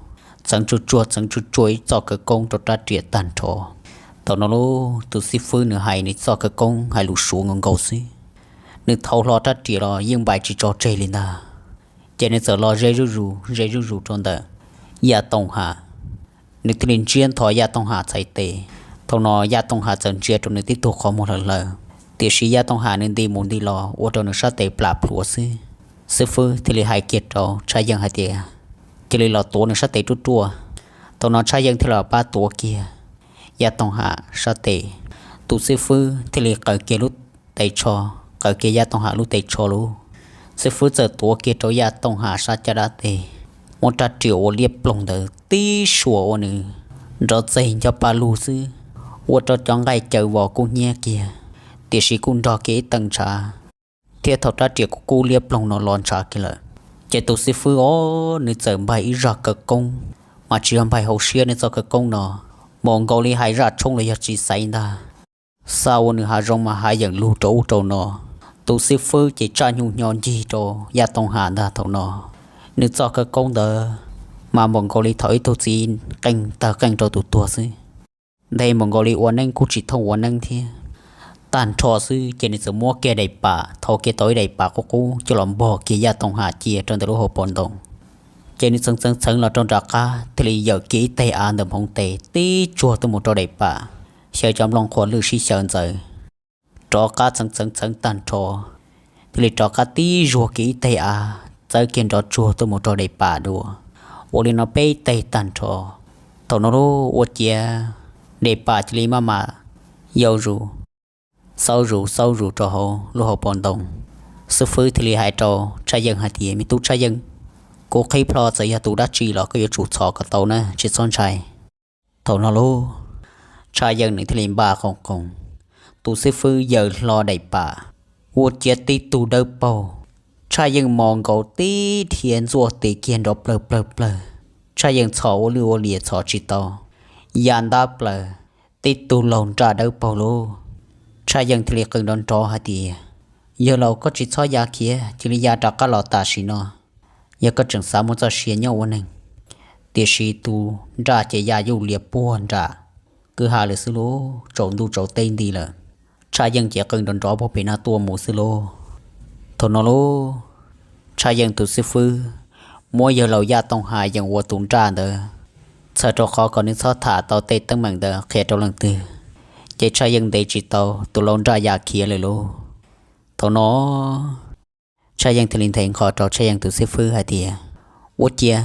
txeev tsuag tsuag txeev tsuag tsuag ib txoj khawv koob rau rab riam tag nrho. Thaum no lub tus xib fwb nws hais nws txoj khawv koob hais lus Suav nkaus nkaus xwb, nws thau hlo rab riam los yeej npais tsis tso tseg li ntag. Ces nws txawm los ze zuj zus ze zuj zus rau ntawm Yaj Tooj Ham, nws thiaj li ntsiab ntho Yaj Tooj Ham txhais tes. Thaum no Yaj Tooj Ham txawm ntsia rau nws tib tug qhov muag hlawv hlawv, tiam sis Yaj Tooj Ham nws nti mus nti los ua rau nws sab tes plam plhuav xwb. Xib fwb thiaj li hais kiag rau Tshaj Yeej hais tias, cia li los tuav nws sab tes ruaj ruaj. Thaum no Tshaj Yeej thiaj los pab tuav kiag Yaj Tooj Ham sab tes. Tus xib fwb thiaj li qaws kiag lub tes tsho, qaws kiag Yaj Tooj Ham lub tes tsho lauj. Xib fwb txawm tuav kiag rau Yaj Tooj Ham sab caj dab tes, muab rab riam ua liab ploog ntawd tib suas ua nws nrov txeg nco pa lug xwb, ua rau cov nqaij caws vos kub hnyiab kiag, tiam sis kuj nrog kiag ib tee ntshav, thiab thaum rab riam kub kub liab ploog no los ntshav kiag lawm, ces tus xib fwb os nws txawm npais ib zaj khawv koob, mas tsis yog npais hauv siab nws txoj khawv koob no, npaum nkaus li hais zaj tshoob los yog tsis xaiv ntag. Xa ua nws hav zoov mas hav yeem lug rau ub rau no. Tus xib fwb ces tsaj nyuj hnyo ncig rau Yaj Tooj Ham ntag. Thaum no nws txoj khawv koob ntawd mas npaum nkaus li thaum ib tug txiv qeej tawg qeej rau tus tuag xwb, nthe npaum nkaus li ua neeb kuj tsis thooj ua neeb thiab. Tag nrho xwb ces nws txawm muab kiag daim pam, thau kiag tau ib daim pam qub qub coj los npog kiag Yaj Tooj Ham cia rau ntawm lub hauv paus ntoo. Ces nws txeev txeev txheev los rau nram qab thiaj li yawm kiag ib teg av ntawm hmoov tes tib tsuag tuaj mus rau daim pam, xyaw cov nplooj qhuav lwj sib xyaw ntxaws. Rov qab txeev txeev txheev tag nrho, thiaj li rov qab tib zuag kiag ib teg av txawb kiag nrov tsuag tuaj mus rau daim pam dua. Ua li no peb teg tag nrho. Thaum no lub ua ciav daim pam cia li maj mam yau zus, xaub zus xaub zus rau hauv lub hauv paus ntoo. Xib fwb thiaj li hais rau Tshaj Yeej hais tias, me tub Tshaj Yeej, kuv qhib plho txawm yog tus dab tsi los koj yuav tsum txhom kom tau na, tsis txhob ntshai. Thaum no lub Tshaj Yeej nws thiaj li npaj qoos qoos, tus xib fwb yaws hlo daim pam, ua ciav tib tug dawb paug. Tshaj Yeej mos nkaus tib dhia ntxuaj tes kiag nrov plawg plawg plawg. Tshaj Yeej txhom ua lwj ua liam txhom tsis tau, ya ntab plaws, tib tug laug nraj dawb paug lauj. Tshaj Yeej thiaj li qw nrov nrov hais tias, yawg laus, koj tsis txhob ya khiav, cia li ya rov qab los tam sim no, yog koj tseem xav muaj txoj sia nyob ua neeg. Tiam sis tus nraj ces ya yuj lias puag nram kwj ha lawm xwb lauj, tsaus ntuj tsaus teb nti lawm. Tshaj Yeej ces qw nrov nrov puag pem no tuaj mus xwb lauj. Thaum no lauj, Tshaj Yeej tus xib fwb muab yawg laus Yaj Tooj Ham yees ua tus nraj ntawd, txhawm rau qhov kom nws txhob tham tau tej teeb meem ntawd qhia rau leej twg. Ces Tshaj Yeej ntes tsis tau tus lau nraj ya khiav lawm lauj. Thaum no Tshaj Yeej thiaj li nthe nqho rau Tshaj Yeej tus xib fwb hais tias, Ua ciav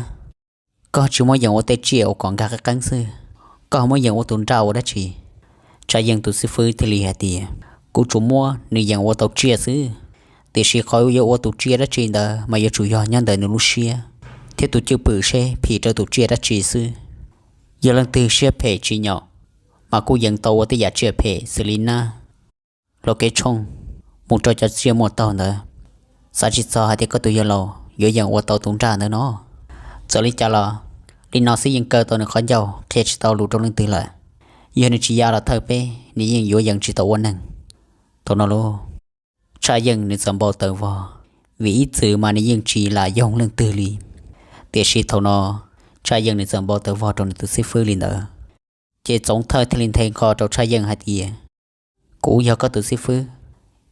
koj tsis muab yees ua tej tsiaj uas kom nkag qeeb qeeb xwb, koj muab yees ua tus nraj ua dab tsi? Tshaj Yeej tus xib fwb thiaj li hais tias, Kuv tsuas muab nws yees ua tau tsiaj xwb, tiam sis qhov yuav ua tus tsiaj dab tsi ntawd mas yuav tsum yog nyob ntawm nws lub siab thiab tus cwj pwm seb phim rau tus tsiaj dab tsi xwb. Yog leej twg siab phem tsis nyaum mas kuj yees tau ua tej yam tsiaj phem xws li nab, hlua kev tshooj, mus rau cov tsiaj muaj taug ntawd. Xav tsis txog hais tias koj tus yawg laus yuav yees ua tau tus nraj ntawd no. Txawm li cas los li no xwb yeej kaw tau nws qhov ncauj, qhia tsis tau lus rau leej twg lawm. Yog nws tsis ya los thawj peb nws yeej yuav yees tsis tau ua neeg. Thaum no lauj, Tshaj Yeej nws txawm npau taws vog, vim ib txwm mas nws yeej tsis lam yoog leej twg li. Tiam sis thaum no Tshaj Yeej nws txawm npau taws vog rau nws tus xib fwb li ntawd. Ces Txoov Thawj thiaj li nthe nqho rau Tshaj Yeej hais tias, Kuv yog koj tus xib fwb,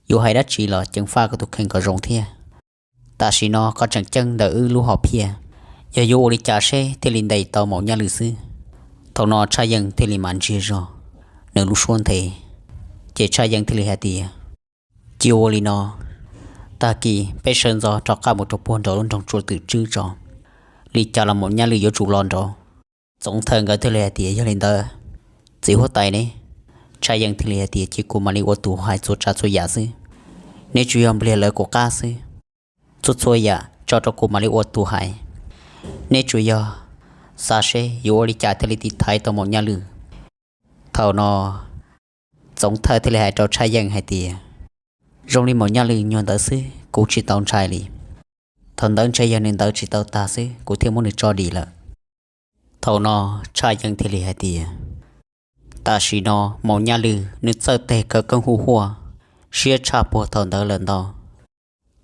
yuav hais dab tsi los ceev faj koj tus kheej kom zoo thiab. Tam sim no koj tseem ceeb ntawm wb lub hom phiaj, yog yuav ua li cas seb thiaj li ntes tau Maum Nyaj Lwm xwb. Thaum no Tshaj Yeej thiaj li mam ntsiag zog nws lub suab nthe, ces Tshaj Yeej thiaj li hais tias, Cia ua li no, tag kis peb sawv ntxov rov qab mus rau puag nraum lub nroog Tsua Twm Tswb tso, li cas los Maum Nyaj Lwm yuav tsum los nraud. Txoov Thawj nkawd thiaj li hais tias, Yog li ntawd, txiv huab tais ne? Tshaj Yeej thiaj li hais tias, Cia kuv mam li ua tus hais txhua tsav txhua yam xwb, neb tsuas yog npliag lawv kuv qab xwb. Txhua txhua yam tso rau kuv mam li ua tus hais, neb tsuas yog xav seb yuav ua li cas thiaj li tiv thaiv tau Maum Nyaj Lwm. Thaum no Txoov Thawj thiaj li hais rau Tshaj Yeej hais tias, Zoo li Maum Nyaj Lwm nyuag ntawd xwb kuv tsis tau ntshai li. Thaum ntawd ntshe yog nws ntawd tsis tau tag xwb kuv thiaj muab nws tso dim lawm. Thaum no Tshaj Yeej thiaj li hais tias, Tam sim no Maum Nyaj Lwm nws txawj teg khawv koob hu huaj siab tshaj puag thaum ntawd lawm ntau.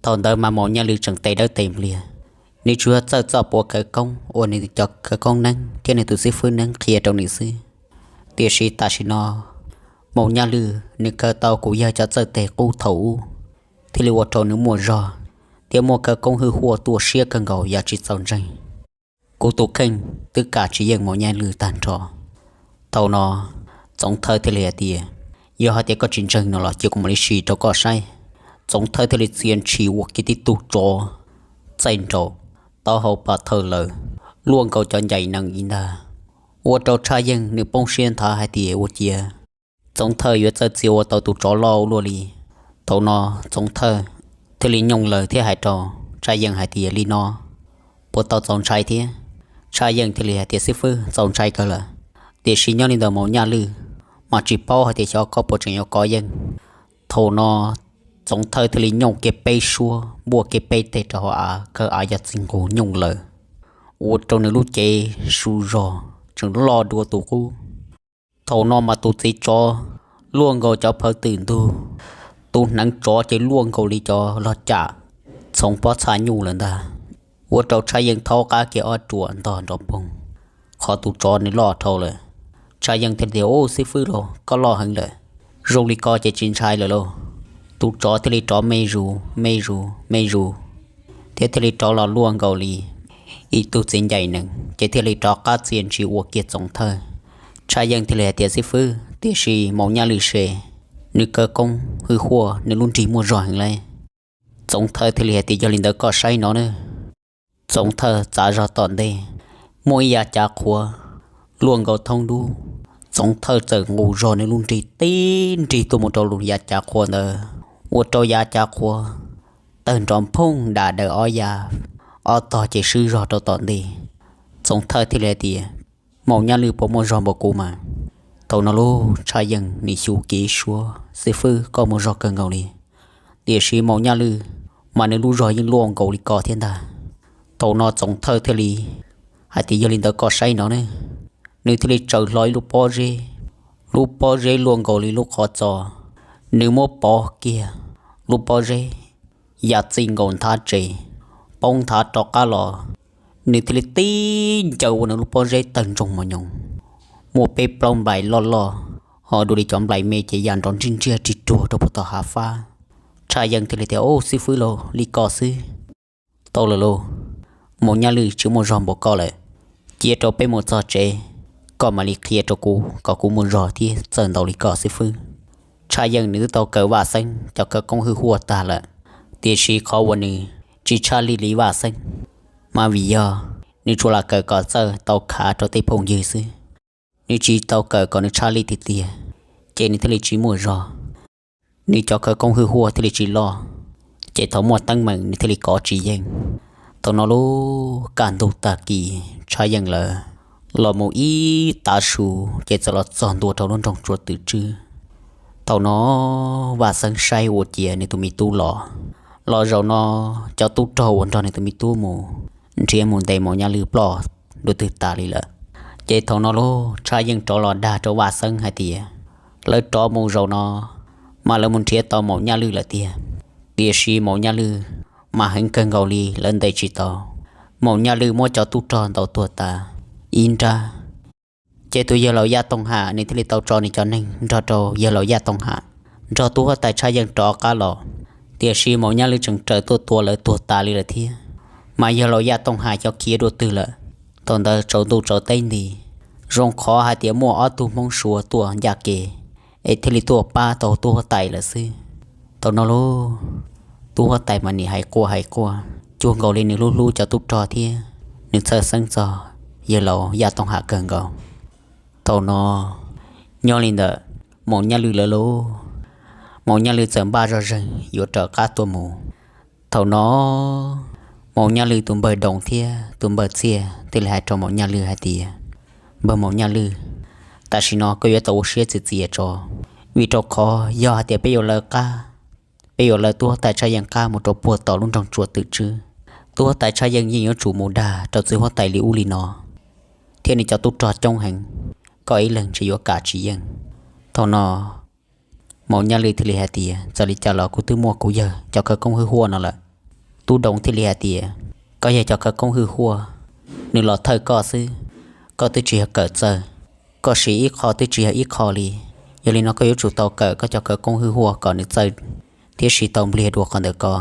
Thaum ntawd mas Maum Nyaj Lwm tseem tes dawb tes npliag, nws tsuas yog txawj txoj puav khawv koob uas nws cov khawv koob neeb thiab nws tus xib fwb neeb qhia rau nws xwb. Tiam sis tam sim no Maum Nyaj Lwm nws khaws tau kuv yawg cov txawj teg qub thaum ub, thiaj li ua rau nws muaj zog thiab muaj khawv koob hwj huaj tuaj siab kawg nkaus yam tsis txaus ntseeg. Kuv tus kheej twb kam tsis yeej Maum Nyaj Lwm tag nrho. Thaum no Txoov Thawj thiaj li hais tias, Yog hais tias koj tsis ntseeg no los cia kuv mam li sim rau koj saib. Txoov Thawj thiaj li txia ntshis ua kiag tib tug tsov txaij nraum taub hau pas thawj lawm, luaj nkaus cov ncaim nees ib ntag, ua rau Tshaj Yeej nws poob siab nthav hais tias, Ua ciav Txoov Thawj yuav txawj txia ua tau tus tsov loj ua luaj li. Thaum no Txoov Thawj thiaj li nyooj lawm thiab hais rau Tshaj Yeej hais tias, Li no puas tau txaus ntshai thiab? Tshaj Yeej thiaj li hais tias, Xib fwb, txaus ntshai kawg lawm, tiam sis nyob li ntawm Maum Nyaj Lwm mas tsis paub hais tias xyov koj puas tseem yuav kov yeej. Thaum no Txoov Thawj thiaj li nyooj kiag peb suab npuaj kiag peb teg rau hauv av, kawg av yog txij nqus nyooj lawm, ua rau nws lub cev su zog tseem loj dua tus qub. Thaum no mas tus txiv tsov luaj nkaus cov phawv twm ntug, tus hneev tsov ces luaj nkaus li cov log cam txhoov pob txha nyuj lawm ntag, ua rau Tshaj Yeej thaub qab kiag ob ruam ntog nrov poog. Qhov tus tsov nws loj dhau lawm, Tshaj Yeej thiaj tias, Ub, xib fwb lauj, koj loj heev lawm, zoo li ko ces tsis ntshai lawm lauj. Tus tsov thiaj li rov me zus me zus me zus, thiab thiaj li rov los luaj nkaus li ib tug txiv ncaim nees, ces thiaj li rov qab txia ntshis ua kiag Txoov Thawj. Tshaj Yeej thiaj li hais tias, Xib fwb, tiam sis Maum Nyaj Lwm se, nws khawv koob hwj huaj, nws lub nrig muaj zog heev lauj. Txoov Thawj thiaj li hais tias, Yog li ntawd koj saib no na. Txoov Thawj txav zog tom ntej, muaj ib yav cav qhuav luaj nkaus thoob dub. Txoov Thawj txawm nqus zog nws lub nrig tib nrig tuaj mus rau yav cav qhuav ntawd, ua rau yav cav qhuav tawg nrov nphooj dam daws ob yav, ob tog ces swb zog rau tom ntej. Txoov Thawj thiaj li hais tias, Maum Nyaj Lwm puas muaj zog npaum kuv mas? Thaum no lauj, Tshaj Yeej nim xyu kiag suab, Xib fwb, koj muaj zog kawg nkaus li, tiam sis Maum Nyaj Lwm mas nws lub zog yeej luaj nkaus li ko thiab ntag. Thaum no Txoov Thawj thiaj li hais tias, Yog li ntawd koj saib no ne. Nws thiaj li tsaws hlo ib lub pob zeb, lub pob zeb luaj nkaus li lub qhov txos, nws muab pov kiag lub pob zeb ya txij nkaus nthav tsev, poob nthav rov qab los, nws thiaj li tib ncaws ua nws lub pob zeb tawg ntsoog mos nyoos, muaj peb plaub nplais loj loj, ho dua li cov nplais me ces ya nrov ntsij ntsiag rig ruag rau puag tom hav fab. Tshaj Yeej thiaj li tias, Ub, xib fwb lauj, li ko xwb tau lawm lauj, Maum Nyaj Lwm tsis muaj zog npaum ko lawm, cia rau peb mus txog tsev, koj mam li qhia rau kuv kom kuv mus zog thiab txawj ntau li koj xib fwb. Tshaj Yeej nws twb tau kawm Vaj Xeeb cov khawv koob hwj huaj tag lawm, tiam sis qhov uas nws tsis tshaj lij li Vaj Xeeb, mas vim yog nws tsuas lam kawm kom txawj tau khav rau tej phooj ywg xwb, nws tsis tau kawm kom nws tshaj lij tiag tiag, ces nws thiaj li tsis muaj zog. Nws cov khawv koob hwj huaj thiaj li tsis loj, ces thaum muaj teeb meem nws thiaj li kov tsis yeej. Thaum no lub kaj ntug tag kis Tshaj Yeej lawv los mus ib tav su, ces txawm los txog ntua rau lub nroog Tsua Twm Tswb. Thaum no Vaj Xeeb saib ua ciav nws tus me tub los, los zaum no cov tub rog uas nrog nws tus me tub mus nrhiav mus ntes Maum Nyaj Lwj ploj dua twg tas li lawm. Ces thaum no lub Tshaj Yeej rov los dag rau Vaj Xeeb hais tias, lawv rov mus zaum no mas lawv mus nrhiav tau Maum Nyaj Lwj lawm tiag, tiam sis Maum Nyaj Lwj mas heev kawg nkaus li lawv ntes tsis tau. Maum Nyaj Lwj muab cov tub rog ntaus tuag tas ib nrab. Ces tus yawg laus Yaj Tooj Ham nws thiaj li tau tso nws cov neeg nrog rau yawg laus Yaj Tooj Ham nrog tub huab tais Tshaj Yeej rov qab los, tiam sis Maum Nyaj Lwj tseem raws tuaj tua lawv tuag tas li lawm thiab. Mas yawg laus Yaj Tooj Ham cov khiav dua twg lawm. Thaum ntawd tsaus ntuj tsaus teb nti, zoo qhov hais tias muaj ob tug Hmoob Suav tuaj ncaj kev, es thiaj li tuaj pab tau tub huab tais lawm xwb. Thaum no lub tub huab tais mas nim hais quaj hais quaj cuag nkaus li nws hlub hlub cov tub rog thiab nws txhawj xeeb txog yawg laus Yaj Tooj Ham kawg nkaus. Thaum no nyob li ntawm Maum Nyaj Lwj lawv lub, Maum Nyaj Lwj txawm npaj zog zeeg yuav raws qab tuaj mus. Thaum no Maum Nyaj Lwj tus npawg Doos thiab tus npawg Txiaj thiaj li hais rau Maum Nyaj Lwj hais tias, npawg Maum Nyaj Lwj, tam sim no koj yuav tau ua siab txias txias tso, vim rau qhov yog hais tias peb yuav lawv qab, peb yuav lawv tub huab tais Tshaj Yeej qab mus rau puag tom lub nroog Tsua Twm Tswb, tub huab tais Tshaj Yeej yeej yuav tsum mus dag rau txiv huab tais li ub li no, thiab nws cov tub rog coob heev, koj ib leeg ntshe yuav kam tsis yeej. Thaum no Maum Nyaj Lwj thiaj li hais tias, txawm li cas los kuv twb muaj kuv yawg cov khawv koob hwj huaj no lawm. Tub Doos thiaj li hais tias, koj yawg cov khawv koob hwj huaj nws los thawj koj xwb, koj twb tsis yog kawm txawj, koj siv ib qho twb tsis yog ib qho li. Yog li no koj yuav tsum tau kawm koj cov khawv koob hwj huaj kom nws txawj thiab siv tau npliag dua qhov ntawd ko.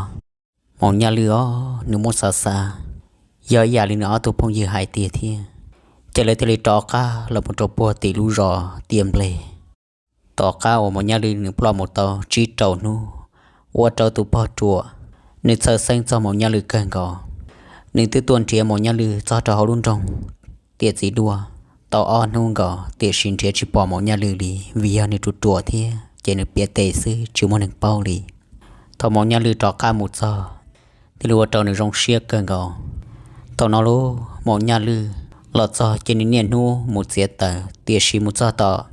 Maum Nyaj Lwj os, nws muab xav xav, yog ib yam li nws ob tug phooj ywg hais tiag thiab, ces lawv thiaj li rov qab los mus rau puag tim lub zos Tiaj Nplej. Tom qab uas Maum Nyaj Lwj nws ploj mus tau tsib rau hnub, ua rau tus pog ruam nws txhawj xeeb txog Maum Nyaj Lwj kawg nkaus. Nws twb tuaj nrhiav Maum Nyaj Lwj txog rau hauv lub nroog Tiaj Txiv Duaj tau ob hnub nkaus, tiam sis nrhiav tsis pom Maum Nyaj Lwj li, vim yog nws ruam ruam thiab ces nws piav tes xwb tsis muaj neeg paub li. Thaum Maum Nyaj Lwj rov qab mus txog, thiaj li ua rau nws zoo siab kawg nkaus. Thaum no lub Maum Nyaj Lwj los txog ces nws niaj hnub mus txiav taws, tiam sis mus txog tom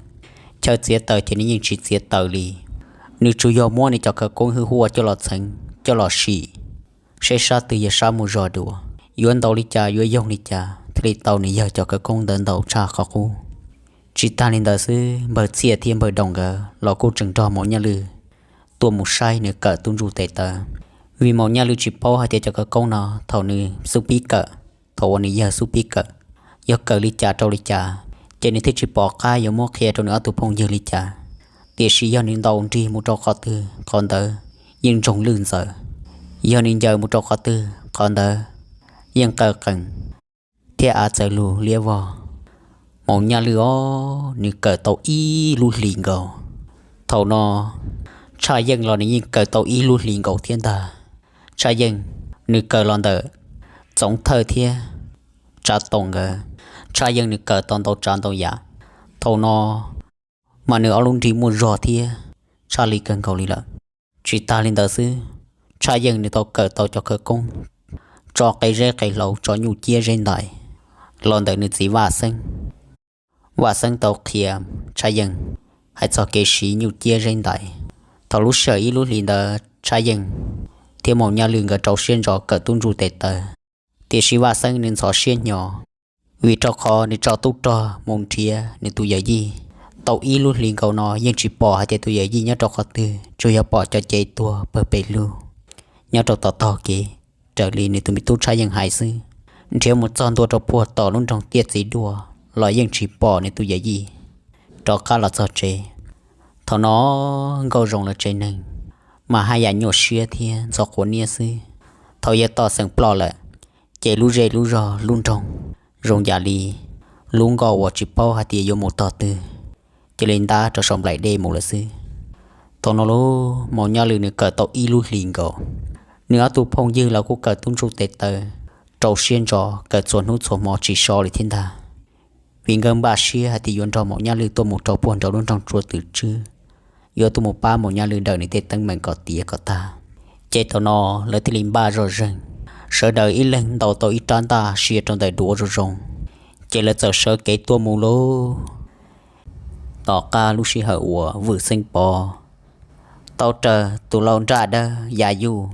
chaw txiav taws ces nws yeej tsis txiav taws li. Nws tsuas yog muab nws cov khawv koob hwj huaj coj los txheev coj los sim, seb sab twg yog sab mus zog dua, yuav ntaus li cas yuav yoog li cas thiaj li tau nws yawg cov khawv koob ntawd ntau tshaj qhov qub. Tsis tag li ntawd xwb, npawg Txiaj thiab npawg Doos nkawd los kuj tseem nrog Maum Nyaj Lwj tuaj mus saib nws kawm tub ntsuj tes taw, vim Maum Nyaj Lwj tsis paub hais tias cov khawv koob no thaum nws xub pib kawm, thaum uas nws yawg xub pib kawm, yog kawm li cas rau li cas, ces nws thiaj tsis pom qab yuav muab qhia rau nws ob tug phooj ywg li cas. Tiam sis yog nws ntaus nrig mus rau qhov twg qhov ntawd yeej ntsoog lwj ntxaws, yog nws ncaws mus rau qhov twg qhov ntawd yeej qaw qees thiab av txawv lug liab vog. Maum Nyaj Lwj os, nws kawm tau ib lub hlis nkaus. Thaum no Tshaj Yeej los nws yeej kawm tau ib lub hlis nkaus thiab ntag. Tshaj Yeej nws kawm los ntawm Txoov Thawj thiab Tsav Toom nkawd, Tshaj Yeej nws kawm tau ntau tsav ntau yam. Thaum no mas nws ob lub nrig muaj zog thiab tshaj li kawg nkaus li lawm. Tsis tag li ntawd xwb, Tshaj Yeej nws tau kawm tau cov khawv koob tso qe zeb qe hlau, tso nyuj ciab zeb ntais los ntawm nws txiv Vaj Xeeb. Vaj Xeeb tau qhia Tshaj Yeej hais txog kev siv nyuj ciab zeb ntais. Thaum lub sij hawm ib lub hlis ntawd Tshaj Yeej thiab Maum Nyaj Lwj nkawd rau siab ntso kawm tub ntsuj tes taw, tiam sis Vaj Xeeb nws ntxhov siab hnyo, vim rau qhov nws tso tub rog mus nrhiav nws tus yawm yij tau ib lub hlis nkaus no yeej tsis pom hais tias tus yawm yij nyob rau qhov twg, tsuas yog pom cov cev tuag pawg pes lug nyob rau tom taug kev, raws li nws tus me tub Tshaj Yeej hais xwb. Nrhiav mus txog ntua rau puag tom lub nroog Tiaj Txiv Duaj los yeej tsis pom nws tus yawm yij rov qab los txog tsev. Thaum no Nkauj Zoo lawv tsev neeg mas haj yam nyuaj siab thiab ntxhov quav niab xwb. Thaum yawg Toj Xeem ploj lawm, ces lub zej lub zog lub nroog zoo yam li lub nkoj uas tsis paub hais tias yuav mus tog twg, cia li ntab rau saum nplaim dej mus lawm xwb. Thaum no lub Maum Nyaj Lwm nws kawm tau ib lub hlis nkaus, nws ob tug phooj ywg los kuj kawm tub ntsuj tes taw rau siab ntso, kawm txhua hnub txhua hmo tsis so li thiab ntag. Vim nkawd npaj siab hais tias yuav nrog Maum Nyaj Lwm tuaj mus rau puag nraum lub nroog Tsua Twm Tswb, yuav tuaj mus pab Maum Nyaj Lwm daws nws tej teeb meem kom tiav kom tag. Ces thaum no lawv thiaj li npaj zoj zeeg, sawv daws ib leeg ntaus tau ib rab ntaj sia rau ntawm duav zoo zoo, ces lawv txawm sawv kev tuaj mus lauj. Tom qab lub sij hawm uas Vwj Xeeb Pov tau raws tus lau nraj dawb ya yuj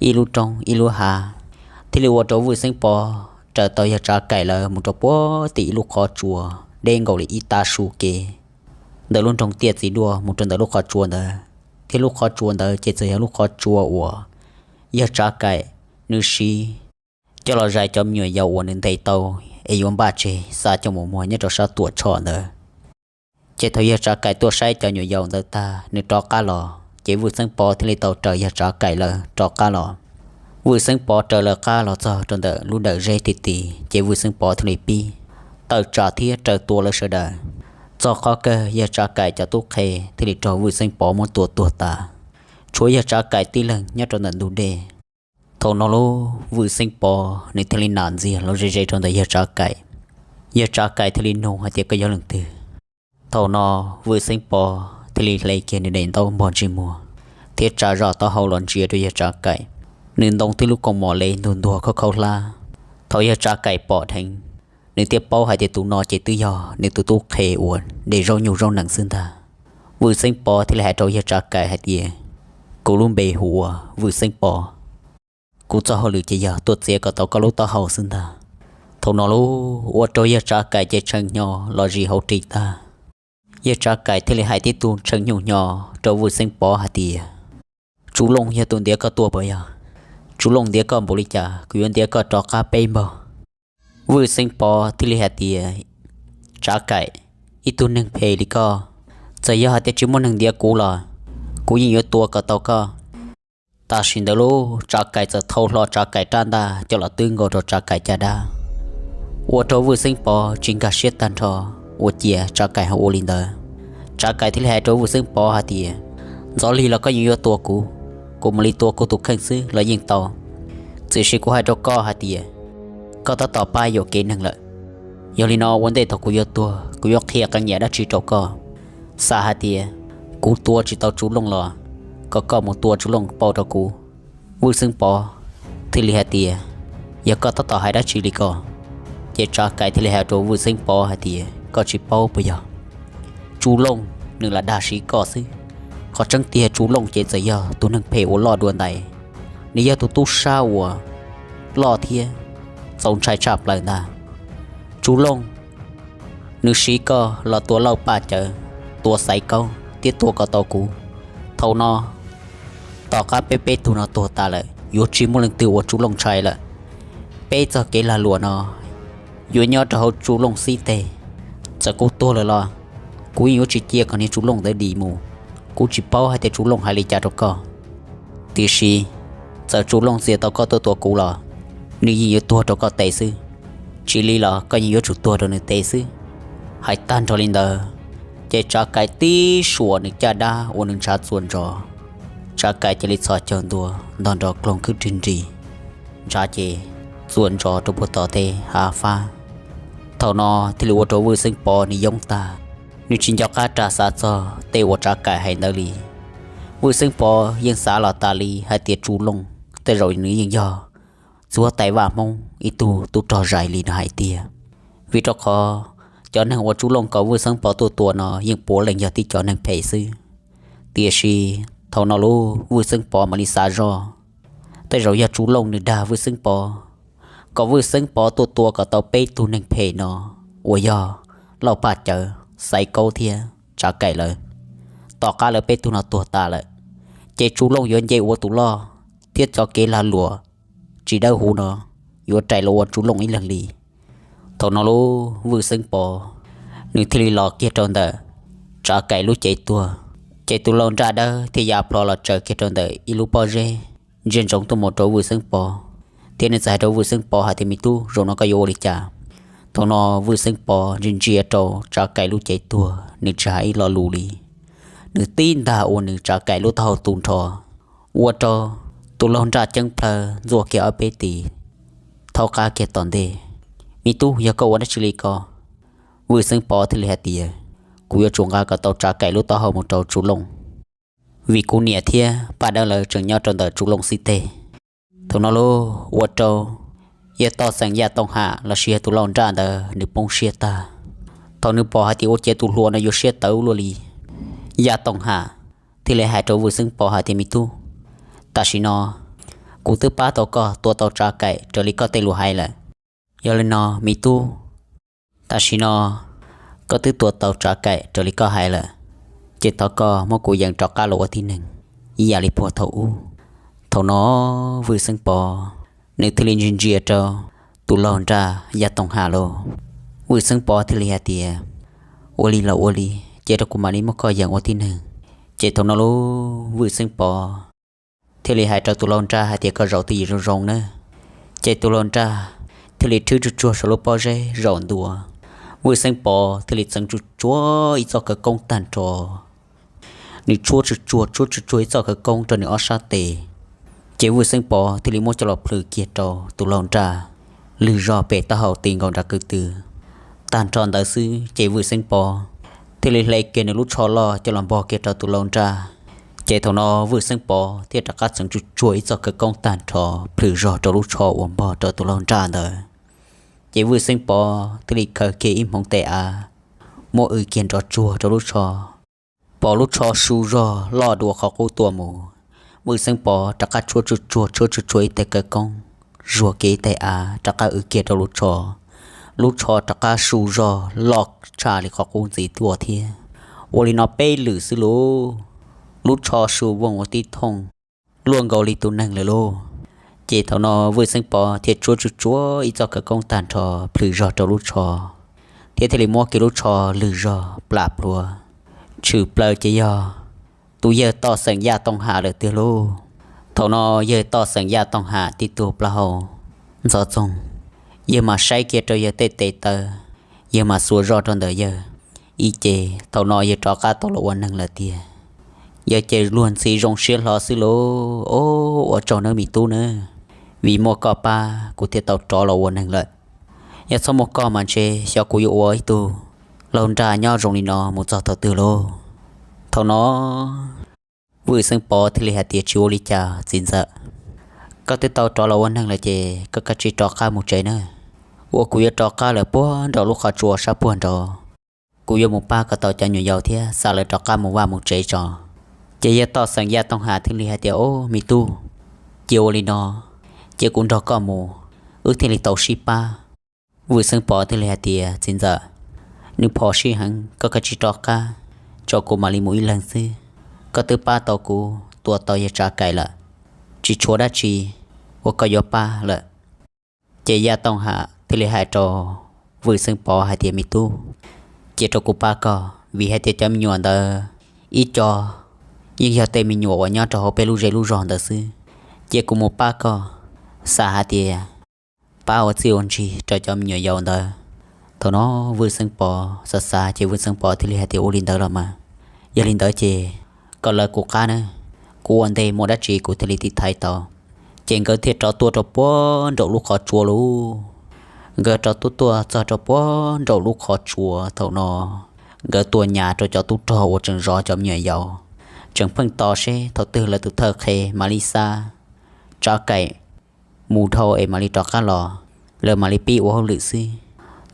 ib lub roob ib lub hav, thiaj li ua rau Vwj Xeeb Pov raws tau yawg Tsav Kaim lawv mus rau puag tim ib lub qhov tsua deb nkaus li ib tab su kev ntawm lub nroog Tiaj Txiv Duaj mus rau ntawm lub qhov tsua ntawd, thiab lub qhov tsua ntawd ces txawm yog lub qhov tsua uas yawg Tsav Kaim nws siv coj los zais cov me nyuam yaus uas nws ntes tau es yuav npaj tseg xa coj mus muag nyob rau sab Tuam Tshoj ntawd. Ces thaum yawg Tsav Kaim tuaj saib cov nyuam yaus ntawd tag nws rov qab los, ces Vwj Xeeb Pov thiaj li tau raws yawg Tsav Kaim lawv rov qab los. Vwj Xeeb Pov raws lawv qab los txog rau ntawm lub dawm zeb ti ti, ces Vwj Xeeb Pov thiaj li pib tawm tsam thiab raws tua lawv sawv daws. Txog qhov kawg yawg Tsav Kaim cov tub qhe thiaj li raug Vwj Xeeb Pov muab tua tuag tas, tshuav yawg Tsav Kaim tib leeg nyob rau ntawm ntug dej. Thaum no lub Vwj Xeeb Pov nws thiaj li nam ntxiag los ze ze rau ntawm yawg Tsav Kaim. Yawg Tsav Kaim thiaj li nug hais tias koj yog leej twg? Thaum no Vwj Xeeb Pov thiaj li hle kiag nws daim ntaub npog ntsej muag thiab tsa zoj taub hau los ntsia rau yawg Tsav Kaim. Nws ntoo tib lub koos mom le ntug ntuag khaub khaub hlab. Thaum yawg Tsav Kaim pom dheev, nws thiaj paub hais tias tus no ces twb yog nws tus tub qhe uas de zaub nyuj zaub nees xwb ntag. Vwj Xeeb Pov thiaj li hais rau yawg Tsav Kaim hais tias, kuv lub npe hu ua Vwj Xeeb Pov, kuv txoj hauj lwm ces yog tuaj txiav kom tau koj lub taub hau xwb ntag. Thaum no lub ua rau yawg Tsav Kaim ces tshee hnyo los zis hauv ris tag. Yawg Tsav Kaim thiaj li hais tib tug tshee nyuj hnyo rau Vwj Xeeb Pov hais tias, Tsu Looj yog tus ntiav koj tuaj puas yog? Tsu Looj ntiav koj npaum li cas kuv yuav ntiav koj rov qab peb npaug. Vwj Xeeb Pov thiaj li hais tias, Tsav Kaim, ib tug neeg phem li koj, txawm yog hais tias tsis muaj neeg ntiav kuv los kuv yeej yuav tua kom tau koj. Tam sim ntawd lub Tsav Kaim txawm thau hlo Tsav Kaim rab ntaj coj los twb nkaus rau Tsav Kaim caj dab, ua rau Vwj Xeeb Pov tsis nkag siab tag nrho, ua ciav Tsav Kaim ho ua li ntawd. Tsav Kaim thiaj li hais rau Vwj Xeeb Pov hais tias, Ntxov lig los koj yeej yuav tua kuv, kuv mam li tua kuv tus kheej xwb los yeej tau. Tiam sis kuv hais rau koj hais tias, koj tab tom pab yuam kev neeg lawm. Yog li no ua ntej thaum kuv yuav tuag kuv yuav qhia qee yam dab tsi rau koj. Xav hais tias kuv tua tsis tau Tsu Looj los kom koj mus tua Tsu Looj pauj rau kuv. Vwj Xeeb Pov thiaj li hais tias, Yog koj tab tom hais dab tsi li ko? Ces Tsav Kaim thiaj li hais rau Vwj Xeeb Pov hais tias, Koj tsis paub puas yog? Tsu Looj nws lam dag siv koj xwb. Qhov tseeb tiag Tsu Looj ces txawm yog tus neeg phem uas loj dua ntais, nws yog tus tub sab uas loj thiab txaus ntshai tshaj plaws ntag. Tsu Looj nws siv koj los tua Lauj Paj Cawv, tua Xaiv Kaub thiab tua kom tau kuv. Thaum no tom qab peb peb tug no tuag tas lawm yuav tsis muaj leej twg ua Tsu Looj ntshai lawm. Peb txoj kev lag luam no yuav nyob rau hauv Tsu Looj xib teg. Txawm kuv tuag lawm los kuv yeej yuav tsis cia kom niag Tsu Looj ntawd dim mus. Kuv tsis paub hais tias Tsu Looj hais li cas rau koj, tiam sis txawm Tsu Looj txia tau koj tuaj tua kuv los nws yeej yuav tuag rau koj tes xwb. Tsis li los koj yeej yuav tsum tuag rau nws tes xwb. Hais tag nrho li ntawd, ces Tsav Kaim tib suam nws caj dab ua nws ntshav txuas ntsos. Tsav Kaim cia li txhos caug ntua ntog nrov kloog khwb rig nris, ntshav ces txuas ntsos rau puag tom tej hav fab. Thaum no thiaj li ua rau Vwj Xeeb Pov nws yoob tag, nws tsis nco qab rau xav txog tej uas Tsav Kaim hais ntawd li. Vwj Xeeb Pov yeej xav los tas li hais tias Tsu Looj tej zaum nws yeej yog txiv huab tais vaj Hmoob ib tug tub rog zais li nws hais tiag. Vim rau qhov cov neeg uas Tsu Looj kom Vwj Xeeb Pov tuaj tua no yeej puav leej yog tib cov neeg phem xwb. Tiam sis thaum no lub Vwj Xeeb Pov mam li xav zoj, tej zaum yog Tsu Looj nws dag Vwj Xeeb Pov, kom Vwj Xeeb Pov tuaj tua kom tau peb tug neeg phem no, uas yog Lauj Paj Cawv, Xaiv Kaub thiab Tsav Kaim lawv. Tom qab lawv peb tug no tuag tas lawm, ces Tsu Looj yuav nce ua tus loj thiab txoj kev lag luam tsis dawb huv no yuav rais los ua Tsu Looj ib leeg li. Thaum no lub Vwj Xeeb Pov nws thiaj li los kiag rau ntawm Tsav Kaim lub cev tuag, ces tus lau nraj dawb thiaj ya plho los tsaws kiag rau ntawm ib lub pob zeb, ntsia ntsoov tuaj mus rau Vwj Xeeb Pov, thiab nws txawm hais rau Vwj Xeeb Pov hais tias, Me tub, zaum no koj yuav ua li cas? Thaum no Vwj Xeeb Pov ntsia ntsia rau Tsav Kaim lub cev tuag, nws tsis hais ib lo lus li, nws tib ntag ua nws Tsav Kaim lub taub hau tu nrho, ua rau tus laug nraj ceeb plhaw ntxuaj kiag ob peb tis, thaub qab kiag tom ntej. Me tub, yog koj ua dab tsi li ko? Vwj Xeeb Pov thiaj li hais tias, kuv yuav tsum nqa kom tau Tsav Kaim lub taub hau mus rau Tsu Looj, vim kuv niam thiab Paj Dawb lawv tseem nyob rau ntawm Tsu Looj xib teg. Thaum no lauj, ua rau yawg Toj Xeem Yaj Tooj Ham los sis yog tus laug nraj ntawd nws poob siab tag. Thaum nws pom hais tias ua ciav tus hluas no yuav siab tawv luaj li, Yaj Tooj Ham thiaj li hais rau Vwj Xeeb Pov hais tias, me tub, tam sim no kuv twb pab tau koj tua tau Tsav Kaim raws li koj tej lus hais lawm. Yog li no me tub, tam sim no koj twb tua tau Tsav Kaim raws li koj hais lawm, ces thov koj muab kuv yees rov qab los ua tib neeg ib yam li puag thaum ub. Thaum no Vwj Xeeb Pov nws thiaj li ntsia ntsia rau tus laug nraj Yaj Tooj Ham lauj. Vwj Xeeb Pov thiaj li hais tias, ua li los ua li, cia rau kuv mam li muab koj yees ua tib neeg. Ces thaum no lauj, Vwj Xeeb Pov thiaj li hais rau tus laug nraj hais tias, koj zaum twj ywm zoo zoo nawb. Ces tus laug nraj thiaj li rhwb tsuag tsuag saum lub pob zeb zaum ntua. Vwj Xeeb Pov thiaj li txeev tsuag tsuag ib txoj khawv koob tag nrho, nws tshuab tsuag tsuag tshuab tsuag tsuag ib txoj khawv koob rau nws ob sab tes. Ces Vwj Xeeb Pov thiaj li muab coj los plhws kiag rau tus laug nraj lwg zog pem taub hau ti nkaus nram kwv tw. Tag nrho ntawd xwb ces Vwj Xeeb Pov thiaj li hle kiag nws lub tsho loj coj los npog kiag rau tus laug nraj. Ces thaum no Vwj Xeeb Pov thiaj rov qab txeev tsuag tsuag ib txoj khawv koob tag nrho plhws zog rau lub tsho uas npog rau tus laug nraj ntawd. Ces Vwj Xeeb Pov thiaj li khaws kiag ib hmoov tes av muab w kiag nrov tsuag rau lub tsho. Pom lub tsho su zog loj dua qhov qub tuaj mus, Vwj Xeeb Pov rov qab tshuab tsuag tsuag tshuab tsuag tsuag ib teg khawv koob, zuag kiag ib teg av rov qab w kiag rau lub tsho. Lub tsho rov qab su zog loj tshaj li qhov qub ntxiv tuaj thiab. Ua li no peb lwm xwb lauj, lub tsho su vooj ua tib thooj luaj nkaus li tus neeg lawm lauj. Ces thaum no Vwj Xeeb Pov thiaj tshuab tsuag tsuag ib txoj khawv koob tag nrho plhws zog rau lub tsho, thiab thiaj li muab kiag lub tsho lwg zog plam plhuav tshwm plaws ces yog tus yawg Toj Xeem Yaj Tooj Ham lawm tiag lauj. Thaum no yawg Toj Xeem Yaj Tooj Ham tib tug plaub hau ntxhov txoog, yawg mam saib kiag rau yawg tej tes taw, yawg mam xuas zoj rau ntawm yawg ib ce. Thaum no yawg rov qab tau los ua neeg lawm tiag. Yawg ces luag ntxhi zoo siab hlo xwb lauj. Ob, ua tsaug nawb me tub nawb, vim muaj koj pab kuv thiaj tau rov los ua neeg lawm. Yog txhob muaj koj mas ntshe xyov kuv yuav ua ib tug laug nraj nyob zoo li no mus txog thaum twg lauj. Thaum no Vwj Xeeb Pov thiaj li hais tias, tsis ua li cas txiv ntxawm, koj twb tau rov los ua neeg lawm ces koj kav tsij rov qab mus tsev nawb. Uas kuv yuav rov qab lawm puag nraum lub qhov tsua sab puag nraud, kuv yuav mus pab kom tau cov nyuam yaus thiab xa lawv rov qab mus vaj mus tsev tso. Ces yawg Toj Xeem Yaj Tooj Ham thiaj li hais tias, ob, me tub, cia ua li no, cia kuv nrog koj mus, wb thiaj li tau sib pab. Vwj Xeeb Pov thiaj li hais tias, txiv ntxawm, nws phom sij heev, koj kav tsij rov qab tso kuv mam li mus ib leeg xwb. Koj twb pab tau kuv tua tau yawg Tsav Kaim lawm, tsis tshuav dab tsi uas koj yuav pab lawm. Ces Yaj Tooj Ham thiaj li hais rau Vwj Xeeb Pov hais tias, me tub, cia rau kuv pab koj, vim hais tias cov me nyuam ntawd ib co yeej yog tej me nyuam uas nyob rau hauv peb lub zej lub zog ntawd xwb. Cia kuv mus pab koj, xav hais tias pab ua txij ua ntsig rau cov me nyuam yaus ntawd. Thaum no Vwj Xeeb Pov xav xav ces Vwj Xeeb Pov thiaj li hais tias, ua li ntawd los mas, yog li ntawd ces koj lawv kuv qab na, kuv ua ntej muaj dab tsi kuv thiaj li tiv thaiv tau. Ces nkawd thiaj rov tuaj rau puag nraum lub qhov tsua lauj. Nkawd rov tuaj tuaj txog rau puag nraum lub qhov tsua, thaum no nkawd tuaj nyas rau cov tub rog uas tseem zov cov me nyuam yaus, tseem pheej tos seb thaum twg lawv tus thawj qhe mam li xa Tsav Kaim mus dhau es mam li rov qab los, lawv mam li pib ua hauj lwm xwb.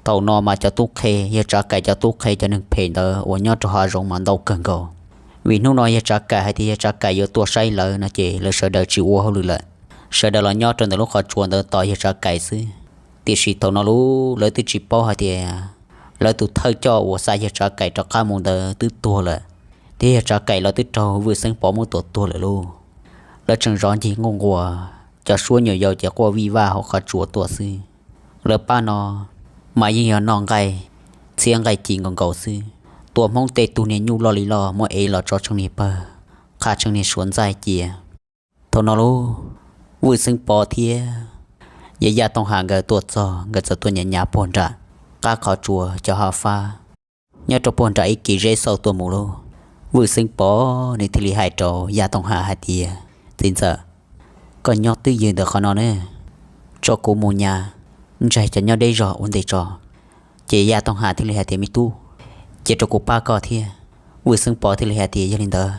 Thaum no mas cov tub qhe, yawg Tsav Kaim cov tub qhe, cov neeg phem ntawd uas nyob rau hav zoov mas ntau kawg nkaus. Vim hnub no yawg Tsav Kaim hais tias yawg Tsav Kaim yuav tuaj saib lawv no ces lawv sawv daws tsis ua hauj lwm lawm, sawv daws los nyob rau ntawm lub qhov tsua ntawd tos yawg Tsav Kaim xwb. Tiam sis thaum no lub lawv twb tsis paub hais tias lawv tus thawj coj uas xa yawg Tsav Kaim rov qab mus ntawd twb tuag lawm, thiab yawg Tsav Kaim los twb raug Vwj Xeeb Pov muab tua tuag lawm lauj. Lawv tseem zov ncig nquj nquas, cov suab nyuam yaus ces quaj vij vaj hauv qhov tsua tuaj xwb. Lawv pab no mas yeej yog noj nqaij txhiab nqaij ci nkaus nkaus xwb, tua Hmoob tej tug niag nyuj loj li loj muab ev los tso tsheej niag pawg, qha tsheej niag suav ntxaij cia. Thaum no lub Vwj Xeeb Pov thiab yawg Yaj Tooj Ham nkawd tuaj txog, nkawd txawm tuaj nyas nyas puag nram qab qhov tsua cov hav fab nyob rau puag nram ib kis zeb xauj tuaj mus lauj. Vwj Xeeb Pov nws thiaj li hais rau Yaj Tooj Ham hais tias, Txiv ntxawm, koj nyob twj ywm ntawm qhov no ne, tso kuv mus nyas ntsaig cov nyob deb zog ua ntej tso. Ces Yaj Tooj Ham thiaj li hais tias, Me tub, cia rau kuv pab koj thiab. Vwj Xeeb Pov thiaj li hais tias, Yog li ntawd,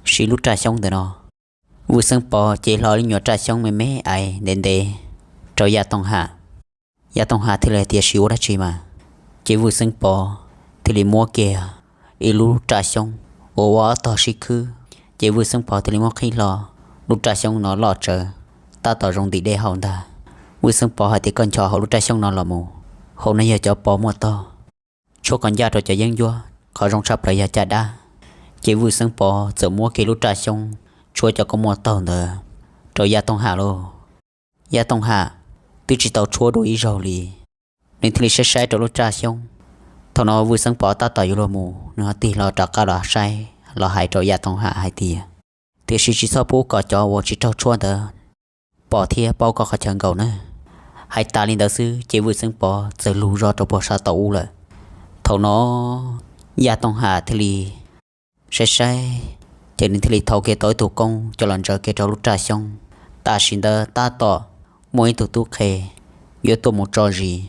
siv lub raj xyoob ntawm no. Vwj Xeeb Pov cev hlo lub nyuag raj xyoob me me ais ntev ntev rau Yaj Tooj Ham. Yaj Tooj Ham thiaj li hais tias, Siv ua dab tsi mas? Ces Vwj Xeeb Pov thiaj li muab kiag ib lub raj xyoob uas ua ob tog sib khwb, ces Vwj Xeeb Pov thiaj li muab qhib hlo, lub raj xyoob no loj tsawv, tab tom zoo ntim dej haus ntag. Vwj Xeeb Pov hais tias, Koj nchos hauv lub raj xyoob no los mus, hauv no yog cov pos muaj taug, tshuab kom ncaj rau cov yeeb ncuab, qhov zoo tshaj plaws yog caj dab. Ces Vwj Xeeb Pov txawm muab kiag lub raj xyoob tshuab cov kua muaj taug ntawd rau Yaj Tooj Ham lauj. Yaj Tooj Ham twb tsis tau tshuab dua ib zaug li, nws thiaj li saib saib rau lub raj xyoob. Thaum no Vwj Xeeb Pov tab tom yuav luag mus, nws ho tig hlo rov qab los saib los hais rau Yaj Tooj Ham hais tias, Tiam sis tsis txhob pub kom cov uas tsis raug tshuab ntawd pom thiab paub koj qhov chaw nkaus na. Hais tas li ntawd xwb ces Vwj Xeeb Pov txawm lug zog rau puag sab tom ub lawm. Thaum no Yaj Tooj Ham thiaj li saib saib, ces nws thiaj li thau kiag tau ib tug koob coj los ntsaws kiag rau lub raj xyoob. Tam sim ntawd tab tom muaj ib tug tub qhe yuav tuaj mus tso zis,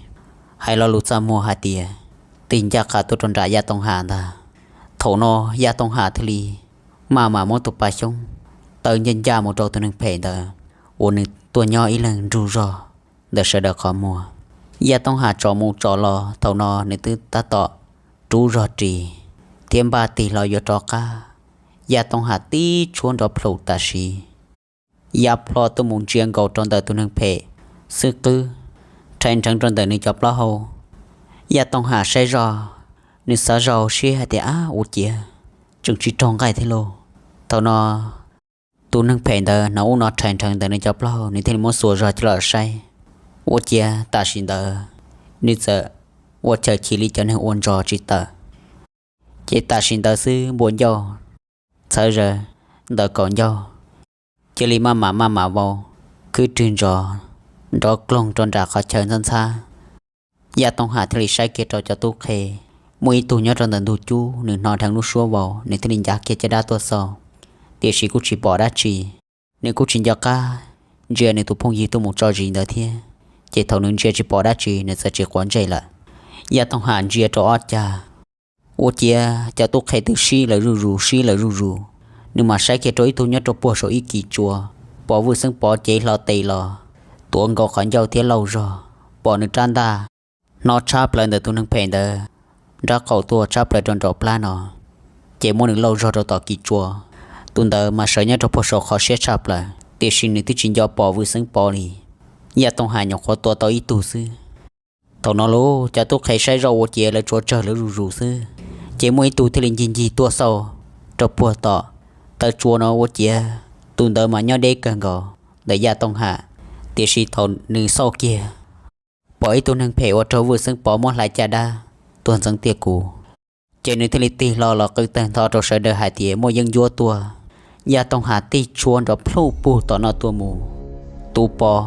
hais lo lus txaj muag hais tias tig ncaj qha tuaj rau nram Yaj Tooj Ham ntag. Thaum no Yaj Tooj Ham thiaj li maj mam muab tus pas xyoob taw ncaj ncaj mus rau tus neeg phem ntawd uas nws tuaj nyob ib leeg nrug zog ntawm sawv daws qhov muag. Yaj Tooj Ham tsom mus tsom los thaum no nws twb tab tom rub zog ris thiab npaj tig hlo yuav rov qab. Yaj Tooj Ham tib tshuab nrov plhum tam sim ya plho tuaj mus ntsia nkaus rau ntawm tus neeg phem xwb qwb rhais nrheev rau ntawm nws cov plaub hau. Yaj Tooj Ham saib zoj, nws xav zoj siab hais tias, Ab, ua ciav tseem tsis raug nqaij thiab lauj. Thaum no tus neeg phem ntawd hnov ub no rhais nrheev ntawm nws cov plaub hau, nws thiaj li muab xuas zog coj los saib. Ua ciav tam sim ntawd nws txawm ua chaw chim li cov neeg ua ntsos tsis tawm. Ces tam sim ntawd xwb npua ncauj txhawv zaws ntawm kaum ncauj cia li maj mam maj mam vau khwb rwg ntsos nrov kloog rau nram qhov chaw ntxhab ntxhab. Yaj Tooj Ham thiaj li saib kiag rau cov tub qhe, muaj ib tug nyob rau ntawm ntug cub, nws hnov dheev lub suab vau, nws thiaj li ncav kiag caj dab tuaj xauj, tiam sis kuj tsis pom dab tsi. Nws kuj tsis nco qab ntsia nws tus phooj ywg tuaj mus tso zis ntawd thiab, ces thaum nws ntsia tsis pom dab tsi nws txawm tsis quav ntsej lawm. Yaj Tooj Ham ntsia rau ob cag, ua ciav cov tub qhe twb sib lawv zuj zus sib lawv zuj zus. Nws mam saib kiag rau ib tug nyob rau puag saum ib kis tsua, pom Vwj Xeeb Pov cev hlo tes los tuav nkaus qhov ncauj thiab lauj zog, pom nws rab ntaj hnov tshab plaws ntawm tus neeg phem ntawd nrab qaum tuaj tshab plaws rau nraum plab no, ces muab nws lauj zog rau tom kis tsua. Tus ntawd mas sawv nyob rau puag saum qhov siab tshaj plaws, tiam sis nws twb tsis nco pom Vwj Xeeb Pov li. Yaj Tooj Ham nyuam qhuav tua tau ib tug xwb. Thaum no lauj, cov tub qhe saib zoj ua ciav lawv tsuav tsawg lawv zuj zus xwb, ces muaj ib tug thiaj li ncig ncig tuaj xauj rau puag tom taw tsua no ua ciav tus ntawd mas nyob deb kawg nkaus ntawm Yaj Tooj Ham. Tiam sis thaum nws xauj kiag pom ib tug neeg phem ua rau Vwj Xeeb Pov muab hlais caj dab tuag ntxeev tiaj kuv, ces nws thiaj li tig hlo los qw tawg ntho rau sawv daws hais tias muaj yeeb ncuab tuaj. Yaj Tooj Ham tib tshuab nrov plhuj pug tom no tuaj mus, tus pos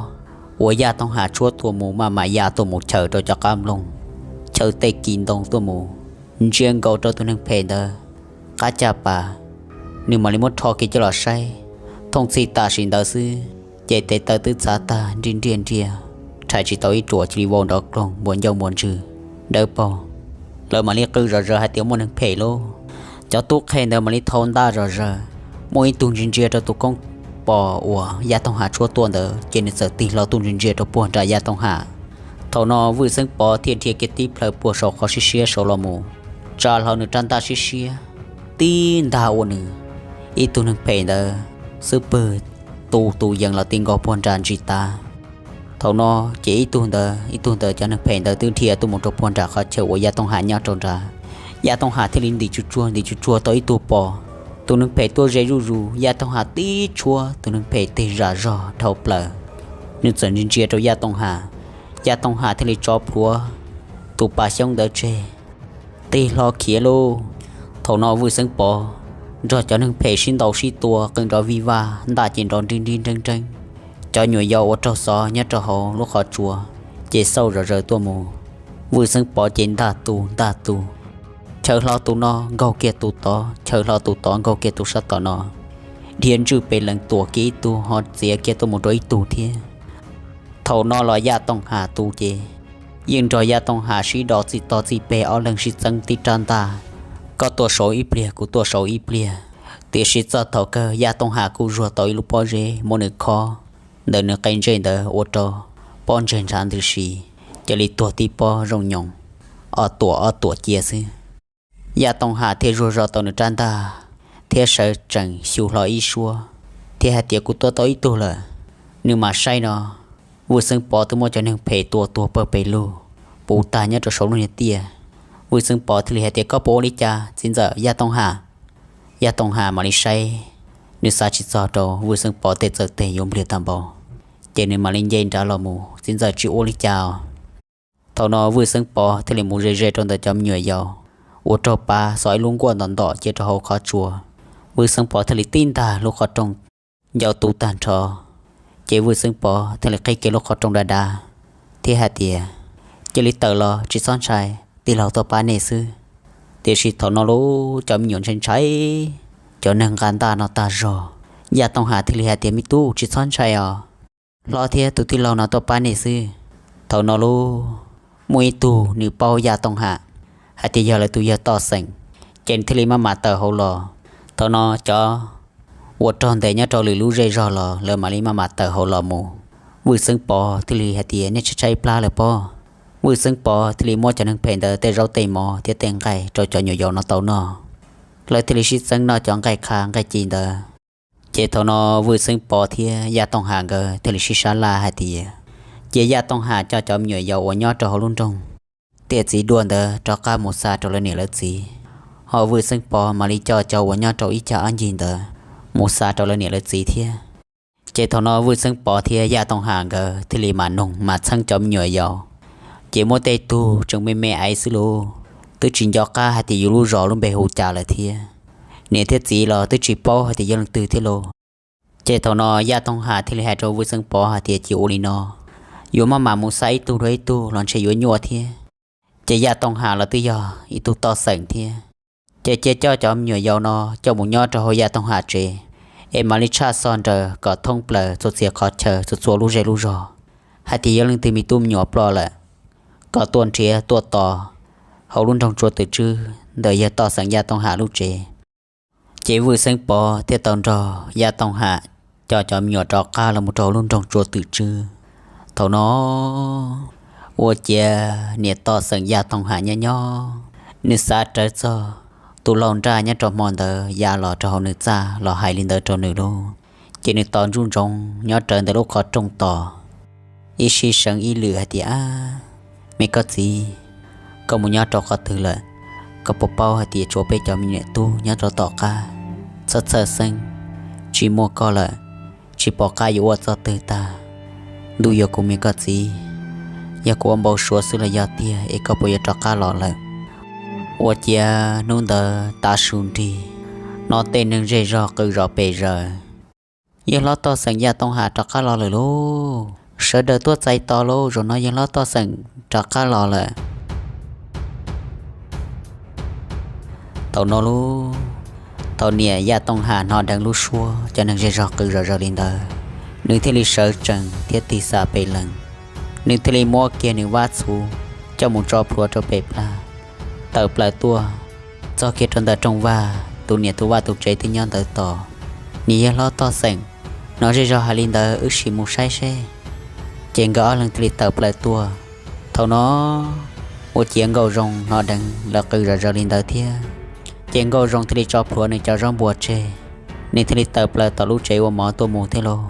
uas Yaj Tooj Ham tshuab tuaj mus maj mam ya tuaj mus chaws rau cov qab nplooj, chaws tej kis ntoo tuaj mus, ntsia nkaus rau tus neeg phem ntawd qab caj pas, nws mam li muab rho kiag coj los saib. Thooj txhij tam sim ntawd xwb, ces tes taw twb txav tag nriaj nriaj nriaj, rhais tsis tau ib ruam cia li vau nrov kloog npua ncauj npua ntswg dawb paug. Lawv mam li qw zom zaws hais tias muaj neeg phem lauj. Cov tub qhe ntawd mam li thau ntaj zom zaws, muaj ib tug ntsia ntsia rau tus koob pos uas Yaj Tooj Ham tshuab tuaj ntawd ces nws txawm tig hlo tuaj ntsia ntsia rau puag nram Yaj Tooj Ham. Thaum no Vwj Xeeb Pov thiaj dhia kiag tib plhaw puag saum qhov siab siab saud los mus, tsa hlo nws rab ntaj siab siab tib ntag ua nws ib tug neeg phem ntawd xub pwg tu tus yees los ti nkaus puag nram ntsis tav. Thaum no ces ib tug ntawd ib tug ntawd cov neeg phem ntawd twb dhia tuaj mus rau puag nram qhov chaw uas Yaj Tooj Ham nyob rau nrad. Yaj Tooj Ham thiaj li ntim tsuj tsuag ntim tsuj tsuag tau ib tug pos. Tus neeg phem tuaj ze zuj zus, Yaj Tooj Ham tib tshuab tus neeg phem tig zam zog dhau plaws. Nws txawm ntsia ntsia rau Yaj Tooj Ham, Yaj Tooj Ham thiaj li tso plhuav tus pas xyoob ntawd tseg, tig hlo khiav lauj. Thaum no Vwj Xeeb Pov nrog cov neeg phem sib ntaus sib tua qw nrov vij vaj, ntaj ces nrov nrib nrib nreeb nreeb. Cov nyuam yaus uas raug xov nyob rau hauv lub qhov tsua ces xauj zom zaws tuaj mus, Vwj Xeeb Pov ces ntaj tus ntaj tus, chaw hlo tus no nkaug kiag tus tod, chaw hlo tus tod nkaug kiag tus sab tom no, dhia ntswj pes lees tuam kiag ib tug ho txiav kiag tuaj mus rau ib tug thiab. Thaum no los Yaj Tooj Ham tus ces yeej nrog Yaj Tooj Ham sib do txij tog txij peg, ob leeg sib txeeb tib rab ntaj, koj tuaj saud ib pliag kuv tuaj saud ib pliag. Tiam sis txog thaum kawg Yaj Tooj Ham kuj zuag tau ib lub pob zeb muab nws khob ntawm nws qe ntsej ntawd ua rau pob ntseg ntshav ntws si, cia li tuag tib pob zoo nyoos, ob tuam ob tuam cia xwb. Yaj Tooj Ham thiaj zuag zog tau nws rab ntaj thiab sawv tsees xyu hlo ib suab thiab hais tias, kuv tua tau ib tug lawm, nws mam saib no. Vwj Xeeb Pov twb muab cov neeg phem tua tuag pawg pes lug puv tag nyob rau saum lub niag tiaj. Vwj Xeeb Pov thiaj li hais tias, koj puas ua li cas txiv ntxawm Yaj Tooj Ham? Yaj Tooj Ham mam li saib, nws xav tsis txog rau Vwj Xeeb Pov tej txawj tes yuav npliag tag npaum, ces nws mam li nce nrad los mus, txiv ntxawm tsis ua li cas. Thaum no Vwj Xeeb Pov thiaj li mus ze ze rau ntawm cov me nyuam yaus, ua raug pav xov ib lub nkuaj ntom ntom cia rau hauv qhov tsua. Vwj Xeeb Pov thiaj li tib ntag lub qhov rooj ncau tu tag nrho, ces Vwj Xeeb Pov thiaj li qhib kiag lub qhov rooj dav dav thiab hais tias, cia li tawm los tsis txhob ntshai, tij laug tuaj pab nej xwb. Tiam sis thaum no lub cov me nyuam ntshai ntshai, cov neeg nqa ntaj no tag zog. Yaj Tooj Ham thiaj li hais tias, me tub tsis txhob ntshai os, hlob thiab tus tij laug no tuaj pab nej xwb. Thaum no lub muaj ib tug nws paub Yaj Tooj Ham hais tias yog lawv tus yawg Toj Xeem, ces nws thiaj li maj mam tawm hauv los. Thaum no cov uas raug ntes nyob rau lwm lub zej zog los lawv mam li maj mam tawm hauv los mus. Vwj Xeeb Pov thiaj li hais tias, nej tshaib tshaib plab lawm pob? Vwj Xeeb Pov thiaj li muab cov neeg phem ntawd tej zaub tej mov thiab tej nqaij rau cov nyuam yaus no tau noj. Lawv thiaj li sib txeeb noj cov nqaij qha nqaij ci ntawd. Ces thaum no Vwj Xeeb Pov thiab Yaj Tooj Ham nkawd thiaj li sib sab laj hais tias, cia Yaj Tooj Ham coj cov me nyuam yaus uas nyob rau hauv lub nroog Tiaj Txiv Dua ntawd rov qab mus xa rau lawv niam lawv txiv, ho Vwj Xeeb Pov mam li coj cov uas nyob rau ib cag ob ncig ntawd mus xa rau lawv niam lawv txiv thiab. Ces thaum no Vwj Xeeb Pov thiab Yaj Tooj Ham nkawd thiaj li mam noog mam txheeb cov me nyuam yaus, ces muaj tej tug tseem me me aiv xwb lauj, twb tsis nco qab hais tias yus lub zos lub npe hu cas lawm thiab, niam thiab txiv los twb tsis paub hais tias yog leej twg thiab lauj. Ces thaum no Yaj Tooj Ham thiaj li hais rau Vwj Xeeb Pov hais tias, cia ua li no, yuav maj mam mus xa ib tug dua ib tug los ntshe yuav nyuaj thiab. Ces Yaj Tooj Ham los twb yog ib tug Toj Xeem thiab, ces cia coj cov me nyuam yaus no coj mus nyob rau hauv Yaj Tooj Ham tsev, es mam li tshaj xov nraws kom thoob plaws txhua txhia qhov chaw txhua txhua lub zej lub zog, hais tias yog leej twg me tub me nyuam ploj lawm, kom tuaj nrhiav tuaj tos hauv lub nroog Tsua Twm Tswb ntawm yawg Toj Xeem Yaj Tooj Ham lub tsev. Ces Vwj Xeeb Pov thiaj tau nrog Yaj Tooj Ham coj cov me nyuam rov qab los mus rau hauv lub nroog Tsua Twm Tswb. Thaum no ua ciav niam Toj Xeem Yaj Tooj Ham nyob nyob, nws xav rawv txog tus laus nraj nyob rau hmo ntawd ya los rau hauv nws txaj los hais li ntawd rau nws lauj. Ces nws tos ntsoov ntsoov nyob rawv ntawm lub qhov rooj tos, ib sij seev ib lwm hais tias, ab, me koj txiv, koj mus nyob rau qhov twg lawm? Koj puas paub hais tias tshuav peb cov me niam tub nyob rau tom qab, txhawj txhawj xeeb, tsis muaj koj lawm, tsis pom qab yuav ua txoj twg tag. Ntuj yuav kuv me koj txiv, yog kuv ua npau suav xwb los yog tiag es koj puas yuav rov qab los lawm? Ua ciav hnub ntawd tav su nrig, hnov tej neeg zej zog qw zom pes zaws, yawg hlob Toj Xeem Yaj Tooj Ham rov qab los lawm lauj, sawv daws tuaj txais tos lauj, zaum no yawg hlob Toj Xeem rov qab los lawm. Thaum no lauj, thaum niam Yaj Tooj Ham hnov dheev lub suab cov neeg zej zog qw zom zaws li ntawd, nws thiaj li sawv tsees thiab tig xa pes lees. Nws thiaj li muab kiag nws vab txhuv coj mus tso plhuav rau pem plag, tawm plaws tuaj txog kiag rau ntawm rooj vag tus niam tus vaj tus tsev twb nyob ntawd tos. Niam yawg hlob Toj Xeem, hnov zej zog hais li ntawd wb sim mus saib seb. Ces nkawd ob leeg thiaj li tawm plaws tuaj. Thaum no ua ciav Nkauj Zoo hnov dheev lawv qw zom zaws li ntawd thiab, ces Nkauj Zoo thiaj li tso plhuav nws cov zaub npua tseg, nws thiaj li tawm plaws tom lub tsev ua mov tuaj mus thiab lauj.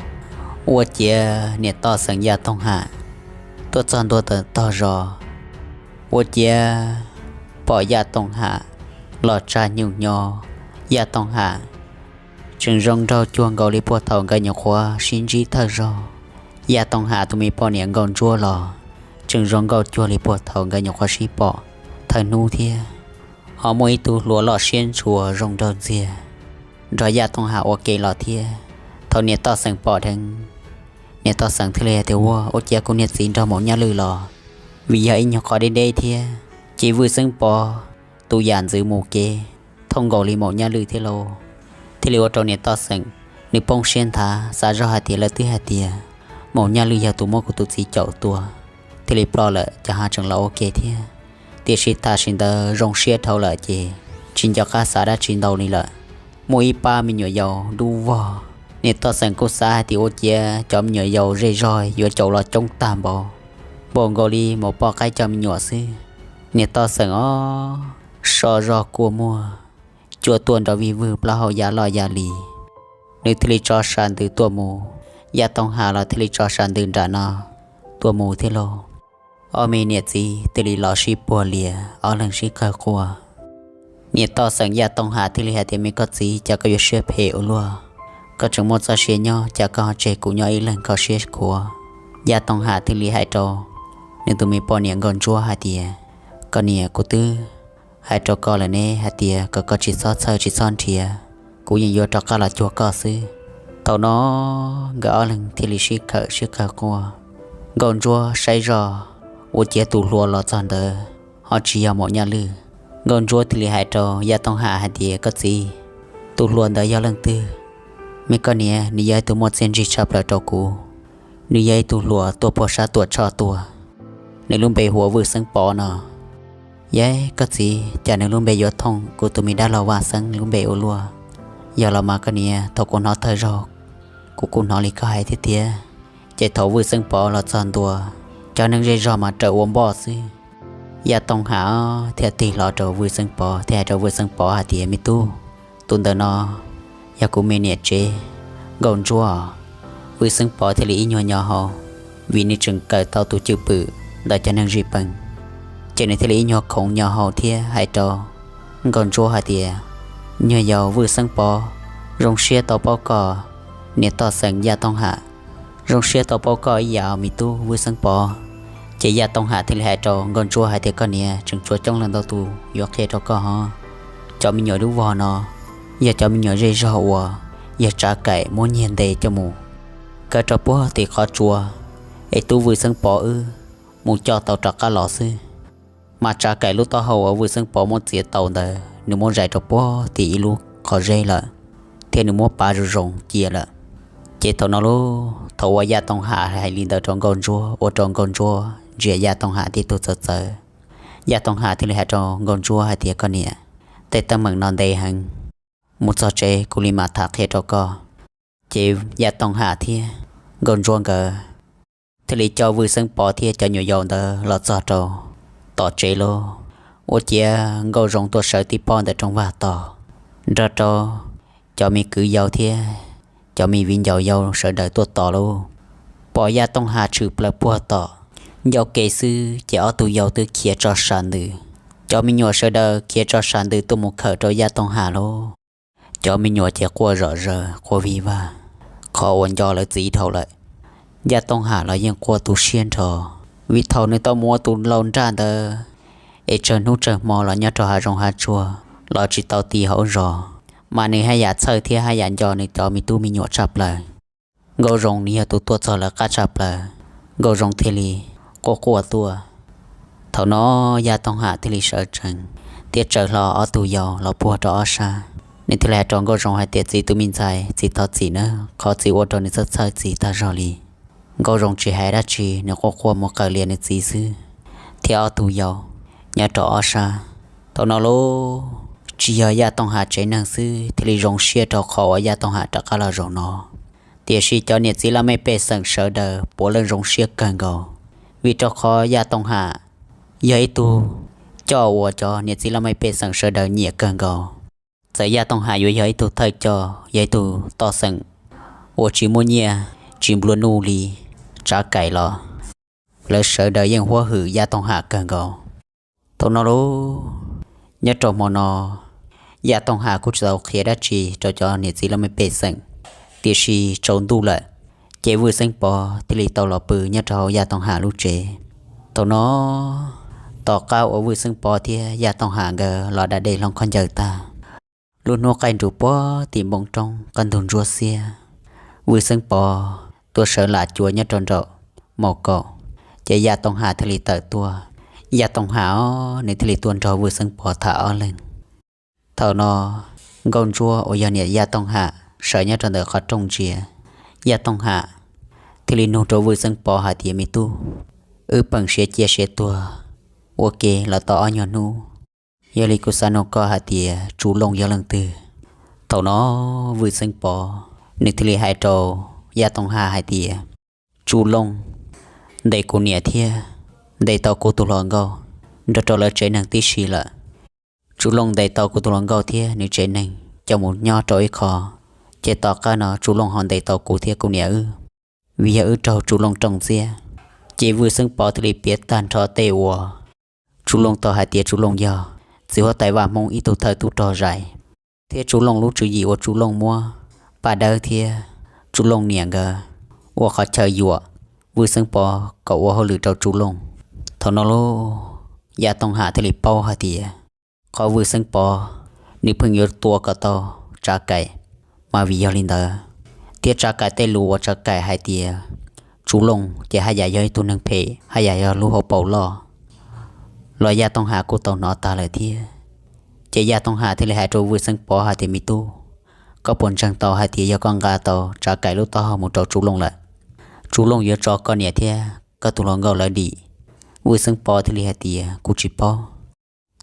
Ua ciav niam Toj Xeem Yaj Tooj Ham tuaj txog ntua tawm tog zos, ua ciav pom Yaj Tooj Ham los tsa nyuj nyo. Yaj Tooj Ham tseem zoo nraug cuag nkaus li puag thaum nkawd nyuam qhuav sib ntsib thawj zaug. Yaj Tooj Ham tus me poj niam Nkauj Ntsuab los tseem zoo nkauj cuag li puag thaum nkawd nyuam qhuav sib pom thawj hnub thiab, ho muaj ib tug hluas loj siab ntshua zoo nraug ntxiag nrog Yaj Tooj Ham ua ke los thiab. Thaum niam Toj Xeem pom dheev, niam Toj Xeem thiaj li hais tias, ua, ua ciav kuv niag txiv nrog maum Nyaj Lwj los vim yog ib nyuag qhov deb deb thiab. Ces Vwj Xeeb Pov tus yam ntxwv mus kev thooj nkaus li Maum Nyaj Lwj thiab lauj, thiaj li ua rau niam Toj Xeem nws poob siab nthav, xav zog hais tias lawv twb hais tias Maum Nyaj Lwj yog tus muab kuv tus txiv caum tua, thiaj li ploj lawm, ces ho tseem los ua ke thiab. Tiam sis tam sim ntawd zoo siab dhau lawm ces tsis nco qab xav dab tsi ntau li lawm. Muaj ib pab me nyuam yaus dub vog, niam Toj Xeem kuj xav hais tias ua ciav cov me nyuam yaus zej zog yuav caum los coob tag npaum, npaum nkaus li maum poj qaib cov me nyuam xwb. Niam Toj Xeem ob so zog kua muag, cua tuaj nrov vij vwg plaub hau ya loj ya li. Nws thiaj li tso sas ntws tuaj mus, Yaj Tooj Ham los thiaj li tso sas ntws nram no tuaj mus thiab lauj. Ob me niam txiv thiaj li los sib puag lias, ob leeg sib qawg quaj. Niam Toj Xeem Yaj Tooj Ham thiaj li hais tias, me koj txiv, cas koj yuav siab phem ua luaj? Koj tseem muaj txoj sia nyob, cas koj ho tseg kuv nyob ib leeg kho siab khuav? Yaj Tooj Ham thiaj li hais rau nws tus me poj niam Nkauj Ntsuab hais tias, koj niam, kuv twb hais rau koj lawm ne hais tias kom koj tsis txhob txhawj tsis txhob nrhiav, kuv yeej yuav rov qab los cuag koj xwb. Thaum no nkawd ob leeg thiaj li sib khawm sib qawg quaj. Nkauj Ntsuab saib zoj, ua ciav tus hluas los txog ntawd ho tsis yog Maum Nyaj Lwj. Nkauj Ntsuab thiaj li hais rau Yaj Tooj Ham hais tias, koj txiv, tus hluas ntawd yog leej twg? Me koj niam, nws yog ib tug muaj txiaj ntsig tshaj plaws rau kuv. Nws yog ib tug hluas tuaj puag sab Tuam Tshoj tuaj. Nws lub npe hu ua Vwj Xeeb Pov no. Yog koj txiv, cas nws lub npe yuav thooj kuv tus me dab laug Vaj Xeeb lub npe ua luaj? Yog los mas koj niam, thaum kuv hnov thawj zaug, kuv kuj hnov li koj hais thiab tiag. Ces thaum Vwj Xeeb Pov los txog ntua, cov neeg zej zog mas raws ua npoj xwb. Yaj Tooj Ham thiaj tig hlo rau Vwj Xeeb Pov thiab hais rau Vwj Xeeb Pov hais tias, me tub, tus ntawm no yog kuv me niam tsev, Nkauj Ntsuab. Vwj Xeeb Pov thiaj li ib nyuag nyo hau, vim nws tseem kawm tau tus cwj pwm ntawm cov neeg zij peem, ces nws thiaj li ib nyuag khoov nyo hau thiab hais rau Nkauj Ntsuab hais tias, nyuag yaus Vwj Xeeb Pov, zoo siab tau paub koj, niam Toj Xeem Yaj Tooj Ham. Zoo siab tau paub koj ib yam me tub Vwj Xeeb Pov. Ces Yaj Tooj Ham thiaj li hais rau Nkauj Ntsuab hais tias, koj niam, tseem tshuav coob leej ntau tus yuav qhia rau koj hov. Cov me nyuam dub vog no yog cov me nyuam zej zog uas yog Tsav Kaim muab nyiag ntes coj mus kaw rau puag tim qhov tsua, es tub Vwj Xeeb Pov wb mus coj tau rov qab los xwb. Mas Tsav Kaim lub taub hau uas Vwj Xeeb Pov muab txiav tau ntawd nws muab zais rau puag tim ib lub qhov zeb lawm, thiab nws muab pav zoo zoo cia lawm. Ces thaum no lauj, thaum uas Yaj Tooj Ham hais li ntawd rau Nkauj Ntsuab ua rau Nkauj Ntsuab ntsia Yaj Tooj Ham tib tug txawv txawv. Yaj Tooj Ham thiaj li hais rau Nkauj Ntsuab hais tias, koj niam, tej teeb meem no ntev heev, mus txog tsev kuv li mam tham qhia rau koj. Ces Yaj Tooj Ham thiab Nkauj Ntsuab nkawd thiaj li coj Vwj Xeeb Pov thiab cov nyuam yaus ntawd los txog rau tom tsev lauj. Ua ciav Nkauj Zoo tuaj sawv tib pob ntawm rooj vag tog, nrog rau cov me kwv yau thiab cov me viv ncaus yau sawv daws tuaj tos lauj. Pom Yaj Tooj Ham tshwm plaws puag tom ncauj ke xwb ces ob tug yau twb khiav tso sas ntws. Cov me nyuam sawv daws khiav tso sas ntws tuaj mus khawm rau Yaj Tooj Ham lauj. Cov me nyuam ces quaj zom zaws quaj vig vag, qhov uas nco lawv txiv dhau lawm. Yaj Tooj Ham los yeej quaj tu siab nrho, vim thaum nws tau mus ua tus lau nraj ntawd, es tsawg hnub tsawg hmo los nyob rau hav zoov hav tsuag los tsis tau ti hauv zos, mas nws haj yam txhawj thiab haj yam nco nws cov me tub me nyuam tshaj plaws. Nkauj Zoo nws yog tus tuaj txog lawv qab tshaj plaws, Nkauj Zoo thiaj li quaj quaj tuaj. Thaum no Yaj Tooj Ham thiaj li sawv tsees thiab tsaws hlo ob tug yau los puag rau ob sab. Nws thiaj li hais rau Nkauj Zoo hais tias, txiv tus me ntxhais, txiv thov txim nawb, qhov txiv ua rau nws txhawj txhawj txiv tag zog li. Nkauj Zoo tsis hais dab tsi, nws quaj quaj mus qawm lias nws txiv xwb, thiab ob tug yau nyob rau ob sab. Thaum no lauj, tsis yog Yaj Tooj Ham tsev neeg xwb thiaj li zoo siab rau qhov uas Yaj Tooj Ham rov qab los zaum no, tiam sis cov niam txiv laj mej pej xeem sawv daws puav leej zoo siab kawg nkaus, vim rau qhov Yaj Tooj Ham yog ib tug coj uas cov niam txiv laj mej pej xeem sawv daws nyiam kawg nkaus. Txawm Yaj Tooj Ham yuav yog ib tug thawj coj, yog ib tug toj xeem uas tsis muaj nyiaj tsis nplua nuj li Tsav Kaim los lawv sawv daws yeej huab hwm Yaj Tooj Ham kawg nkaus. Thaum no lauj, nyob rau hmo no, Yaj Tooj Ham kuj tsis tau qhia dab tsi rau cov niam txiv laj mej pej xeem, tiam sis tsaus ntuj lawm, ces Vwj Xeeb Pov thiaj li tau los pw nyob rau hauv Yaj Tooj Ham lub tsev. Thaum no, tom qab uas Vwj Xeeb Pov thiab Yaj Tooj Ham nkawd los da dej hloov khaub ncaws tag, lub hnub qaij nrus puag tim npoo roob qab ntug ntsuab xiab, Vwj Xeeb Pov tuaj sawv lam cua nyob rau nraum maus kaum, es Yaj Tooj Ham thiaj li tawm tuaj. Yaj Tooj Ham os, nws thiaj li tuaj nrog Vwj Xeeb Pov tham ob leeg. Thaum no Nkauj Ntsuab uas yog niam Yaj Tooj Ham sawv nyob rau ntawm qhov rooj ntsia. Yaj Tooj Ham thiaj li nug rau Vwj Xeeb Pov hais tias, me tub, wb peem siav cia siav tuag ua ke los tau ob nyuag hnub, yog li kuv xav nug koj hais tias Tsu Looj yog leej twg? Thaum no Vwj Xeeb Pov nws thiaj li hais rau Yaj Tooj Ham hais tias, Tsu Looj ntes kuv niam thiab ntes tau kuv tus hluas nkauj nrog rau lawv tsev neeg tib si lawm. Tsu Looj ntes tau kuv tus hluas nkauj thiab nws tsev neeg coj mus nyob rau ib qho, ces tom qab no Tsu Looj ho ntes tau kuv thiab kuv niam wb, vim yog wb raug Tsu Looj rooj ntxiab. Ces Vwj Xeeb Pov thiaj li piav tag nrho tej uas Tsu Looj tau hais tias Tsu Looj yog txiv huab tais vaj Hmoob ib tug thawj tub rog zais, thiab Tsu Looj lub tswv yim uas Tsu Looj muab Paj Dawb thiab Tsu Looj niam nkawd ua qhov chaw yuam Vwj Xeeb Pov kom ua hauj lwm rau Tsu Looj. Thaum no lub Yaj Tooj Ham thiaj li paub hais tias qhov Vwj Xeeb Pov nws pheej yuav tua kom tau Tsav Kaim, mas vim yog li ntawd, thiab Tsav Kaim tej lus uas Tsav Kaim hais tias Tsu Looj ces haj yam yog ib tug neeg phem, haj yam yog lub hauv paus loj los Yaj Tooj Ham kuj tau hnov tag lawm thiab. Ces Yaj Tooj Ham thiaj li hais rau Vwj Xeeb Pov hais tias, me tub, koj puas ntseeg tau hais tias yog koj nqa tau Tsav Kaim lub taub hau mus rau Tsu Looj lawm, Tsu Looj yuav tso koj niam thiab koj tus hluas nkauj lawv dim? Vwj Xeeb Pov thiaj li hais tias, kuv tsis paub.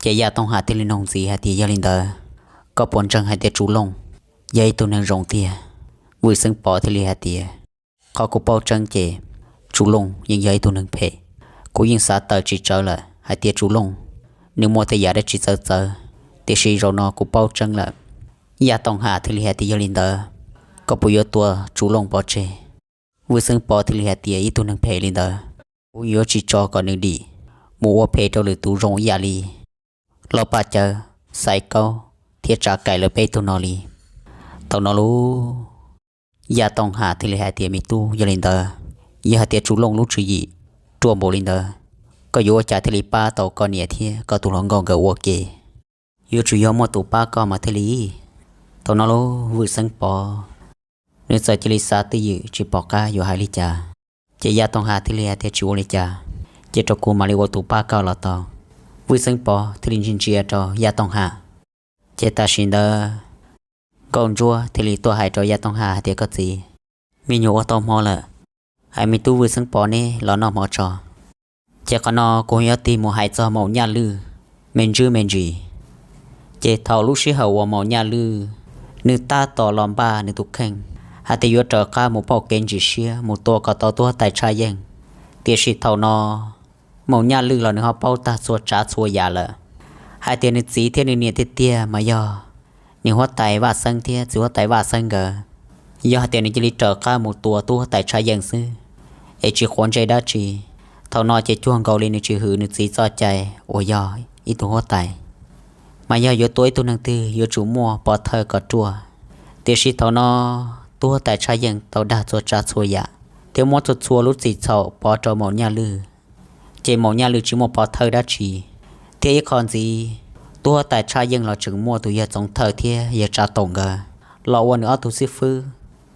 Ces Yaj Tooj Ham thiaj li nug ntxiv hais tias, yog li ntawd, koj puas ntseeg hais tias Tsu Looj yog ib tug neeg zoo tiag? Vwj Xeeb Pov thiaj li hais tias, qhov kuv paub tseeb ces Tsu Looj yeej yog ib tug neeg phem. Kuv yeej xav tawm tsis tsawv lawm hais tias Tsu Looj nws muaj tej yam dab tsi txawv txawv, tiam sis zaum no kuv paub tseeb lawm. Yaj Tooj Ham thiaj li hais tias, yog li ntawd, koj puas yuav tua Tsu Looj pov tseg? Vwj Xeeb Pov thiaj li hais tias, ib tug neeg phem li ntawd, kuv yuav tsis tso kom nws dim mus ua phem rau lwm tus zoo ib yam li Lauj Paj Cawv, Xaiv Kaub thiab Tsav Kaim lawv peb tug no li. Thaum no lub Yaj Tooj Ham thiaj li hais tias, me tub, yog li ntawd, yog hais tias Tsu Looj lub tswv yim ruaj npaum li ntawd, koj yuav ua cas thiaj li pab tau koj niam thiab koj tus hluas nkauj nkawd ua ke? Yuav tsum yog muaj tus pab koj mas thiaj li. Thaum no lub Vwj Xeeb Pov nws txawm cia li xav twj ywm tsis pom qab yuav hais li cas. Ces Yaj Tooj Ham thiaj li hais tias, tsis ua li cas, cia rau kuv mam li ua tus pab koj los tau. Vwj Xeeb Pov thiaj li ntsia ntsia rau Yaj Tooj Ham. Ces tam sim ntawd Nkauj Ntsuab thiaj li tuaj hais rau Yaj Tooj Ham hais tias, koj txiv, me nyuam ua tau hmo lawm, hais me tub Vwj Xeeb Pov neb los noj hmo tso. Ces qhov no kuv yuav tig mus hais txog Maum Nyaj Lwj me ntsis me ntsis. Ces thaum lub sij hawm uas Maum Nyaj Lwj nws tab tom los npaj nws tus kheej hais tias yuav raws qab mus pauj kev ntsis siab mus tua kom tau tub huab tais Tshaj Yeej, tiam sis thaum no Maum Nyaj Lwj los nws ho paub tag txhua tsav txhua yam lawm, hais tias nws txiv thiab nws niam tiag tiag mas yog niam huab tais Vaj Xeeb thiab txiv huab tais Vaj Xeeb nkawd. Yog hais tias nws cia li raws qab mus tua tub huab tais Tshaj Yeej xwb es tsis quav ntsej dab tsi, thaum no ces cuag nkaus li nws tsis hwm nws txiv txoj cai uas yog ib tug huab tais, mas yog yuav tua ib tug neeg twg yuav tsum muaj pov thawj kom ruaj. Tiam sis thaum no tub huab tais Tshaj Yeej tau dag txhua tsav txhua yam thiab muab txhua txhua lub txim txhaum pov rau Maum Nyaj Lwj, ces Maum Nyaj Lwj tsis muaj pov thawj dab tsi. Thiab ib qho ntxiv, tub huab tais Tshaj Yeej los tseem muaj tus yawg Txoov Thawj thiab yawg Tsav Toom nkawd los ua nws ob tug xib fwb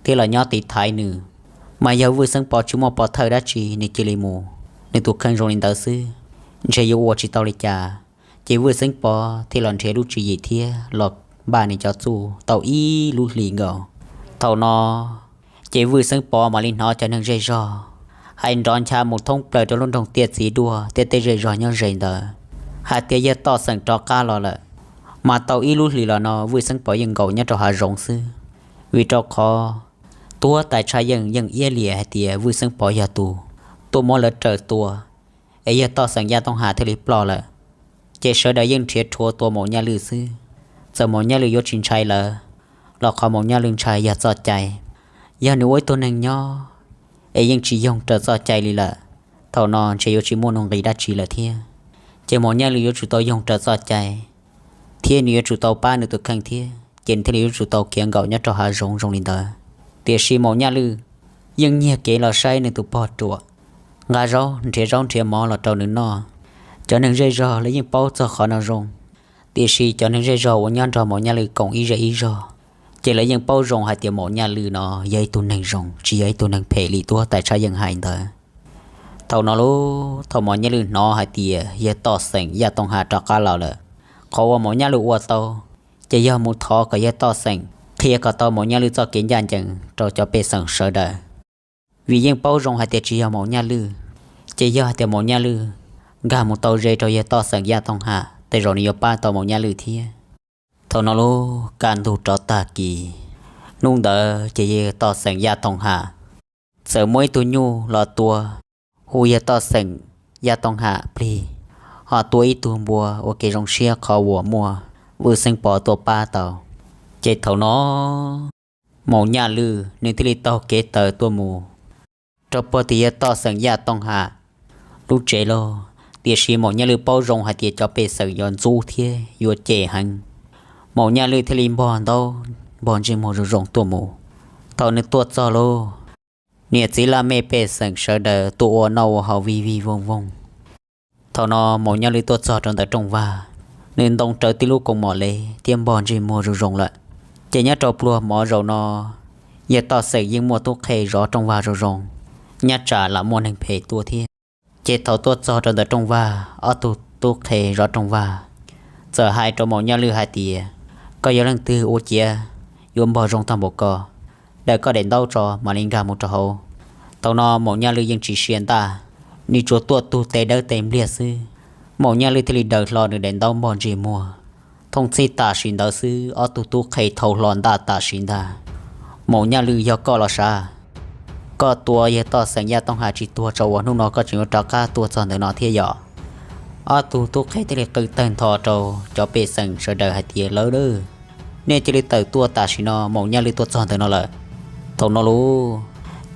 thiab los nyob tiv thaiv nws. Mas yog Vwj Xeeb Pov tsis muaj pov thawj dab tsi nws cia li mus nws tus kheej zoo li ntawd xwb, ntshe yuav ua tsis tau li cas. Ces Vwj Xeeb Pov thiaj los nrhiav lub tswv yim thiab los npaj nws cov txuj tau ib lub hlis nkaus. Thaum no ces Vwj Xeeb Pov mam li hnov cov neeg zej zog hais nrov ncha mus thoob plaws rau lub nroog Tiaj Txiv Duaj thiab tej zej zog nyob ze ntawd hais tias yawg Toj Xeem rov qab los lawm. Mas tau ib lub hlis los no Vwj Xeeb Pov yeej nkaum nyob rau hav zoov xwb, vim rau qhov tub huab tais Tshaj Yeej yeej iab liam hais tias Vwj Xeeb Pov yog tus tuaj muab lawv raws tua, es yawg Toj Xeem Yaj Tooj Ham thiaj li ploj lawm. Ces sawv daws yeej nrhiav rhuav tua Maum Nyaj Lwj xwb. Txawm Maum Nyaj Lwj yuav tsis ntshai lawv los qhov Maum Nyaj Lwj ntshai yog txoj cai. Yog nws ua ib tug neeg nyob es yeej tsis yoog raws txoj cai li lawm, thaum no ntshe yuav tsis muaj nuj nqis dab tsi lawm thiab. Ces Maum Nyaj Lwj yuav tsum tau yoog raws txoj cai, thiab nws yuav tsum tau pab nws tus kheej thiab, ces nws thiaj li yuav tsum tau khiav nkaum nyob rau hav zoov zoo li ntawd. Tiam sis Maum Nyaj Lwj yeej nyiag kev los saib nws tus pog ruam, nqa zaub nrhiav zaub nrhiav mov los rau nws noj. Cov neeg zej zog lawv yeej paub txog qhov no zoo, tiam sis cov neeg zej zog uas nyob nrog Maum Nyaj Lwj koom ib zej ib zog, ces lawv yeej paub zoo hais tias Maum Nyaj Lwj no yog ib tug neeg zoo, tsis yog ib tug neeg phem li tub huab tais Tshaj Yeej hais ntawd. Thaum no lub thaum Maum Nyaj Lwj hnov hais tias yawg Toj Xeem Yaj Tooj Ham rov qab los lawm, qhov uas Maum Nyaj Lwj ua tau ces yog mus thov kom yawg Toj Xeem qhia kom tau Maum Nyaj Lwj txoj kev ncaj ncees rau cov pej xeem sawv daws. Vim yeej paub zoo hais tias tsis yog Maum Nyaj Lwj, ces yog hais tias Maum Nyaj Lwj nkag mus tau ze rau yawg Toj Xeem Yaj Tooj Ham tej zaum nws yuav pab tau Maum Nyaj Lwj thiab. Thaum no lub kaj ntug rov tag kis, hnub ntawd ces yawg Toj Xeem Yaj Tooj Ham txawm muaj ib tug nyuj los tua, hu yawg Toj Xeem Yaj Tooj Ham plig, ho tua ib tug npua ua kev zoo siab qhov uas muaj Vwj Xeeb Pov tuaj pab tau. Ces thaum no Maum Nyaj Lwj nws thiaj li taug kev tawm tuaj mus rau puag tim yawg Toj Xeem Yaj Tooj Ham lub tsev lauj. Tiam sis Maum Nyaj Lwj paub zoo hais tias cov pej xeem yuav ntxub thiab yuav cem heev, Maum Nyaj Lwj thiaj li npog ntaub npog ntsej muag zoo zoo tuaj mus. Thaum nws tuaj txog lauj, niam txiv laj mej pej xeem sawv daws tuaj ua noj ua haus vij vij voog voog. Thaum no Maum Nyaj Lwj tuaj txog rau ntawm rooj vag, nws ntoo rawv tib lub koos mom lev thiab npog ntsej muag zoo zoo lawm. Ces nyob rau pluag mov zaum no, yawg Toj Xeem yeej muaj tub qhe zov rooj vag zoo zoo, nyob tsam lam muaj neeg phem tuaj thiab. Ces thaum tuaj txog rau ntawm rooj vag, ob tug tub qhe zov rooj vag txawm hais rau Maum Nyaj Lwj hais tias, koj yog leej twg ua ciav yuav npog zoo tag npaum ko, daws koj daim ntaub tso mam li nkag mus rau hauv. Thaum no Maum Nyaj Lwj yeej tsis sia ntaj, nws tsuas tuaj tug tes dawb tes npliag xwb. Maum Nyaj Lwj thiaj li daws hlo nws daim ntaub npog ntsej muag. Thooj txhij tam sim ntawd xwb ob tug tub qhe thau hlo ntaj tam sim ntag. Maum Nyaj Lwj, yog koj los sav, koj tua yawg Toj Xeem Yaj Tooj Ham tsis tuag tso uas hnub no koj tseem yuav rov qab tuaj txog ntawm no thiab yom? Ob tug tub qhe thiaj li qw tawg ntho rau cov pej xeem sawv daws hais tias, lawv, nej cia li tawm tuaj, tam sim no Maum Nyaj Lwj tuaj txog ntawm no lawm. Thaum no lauj,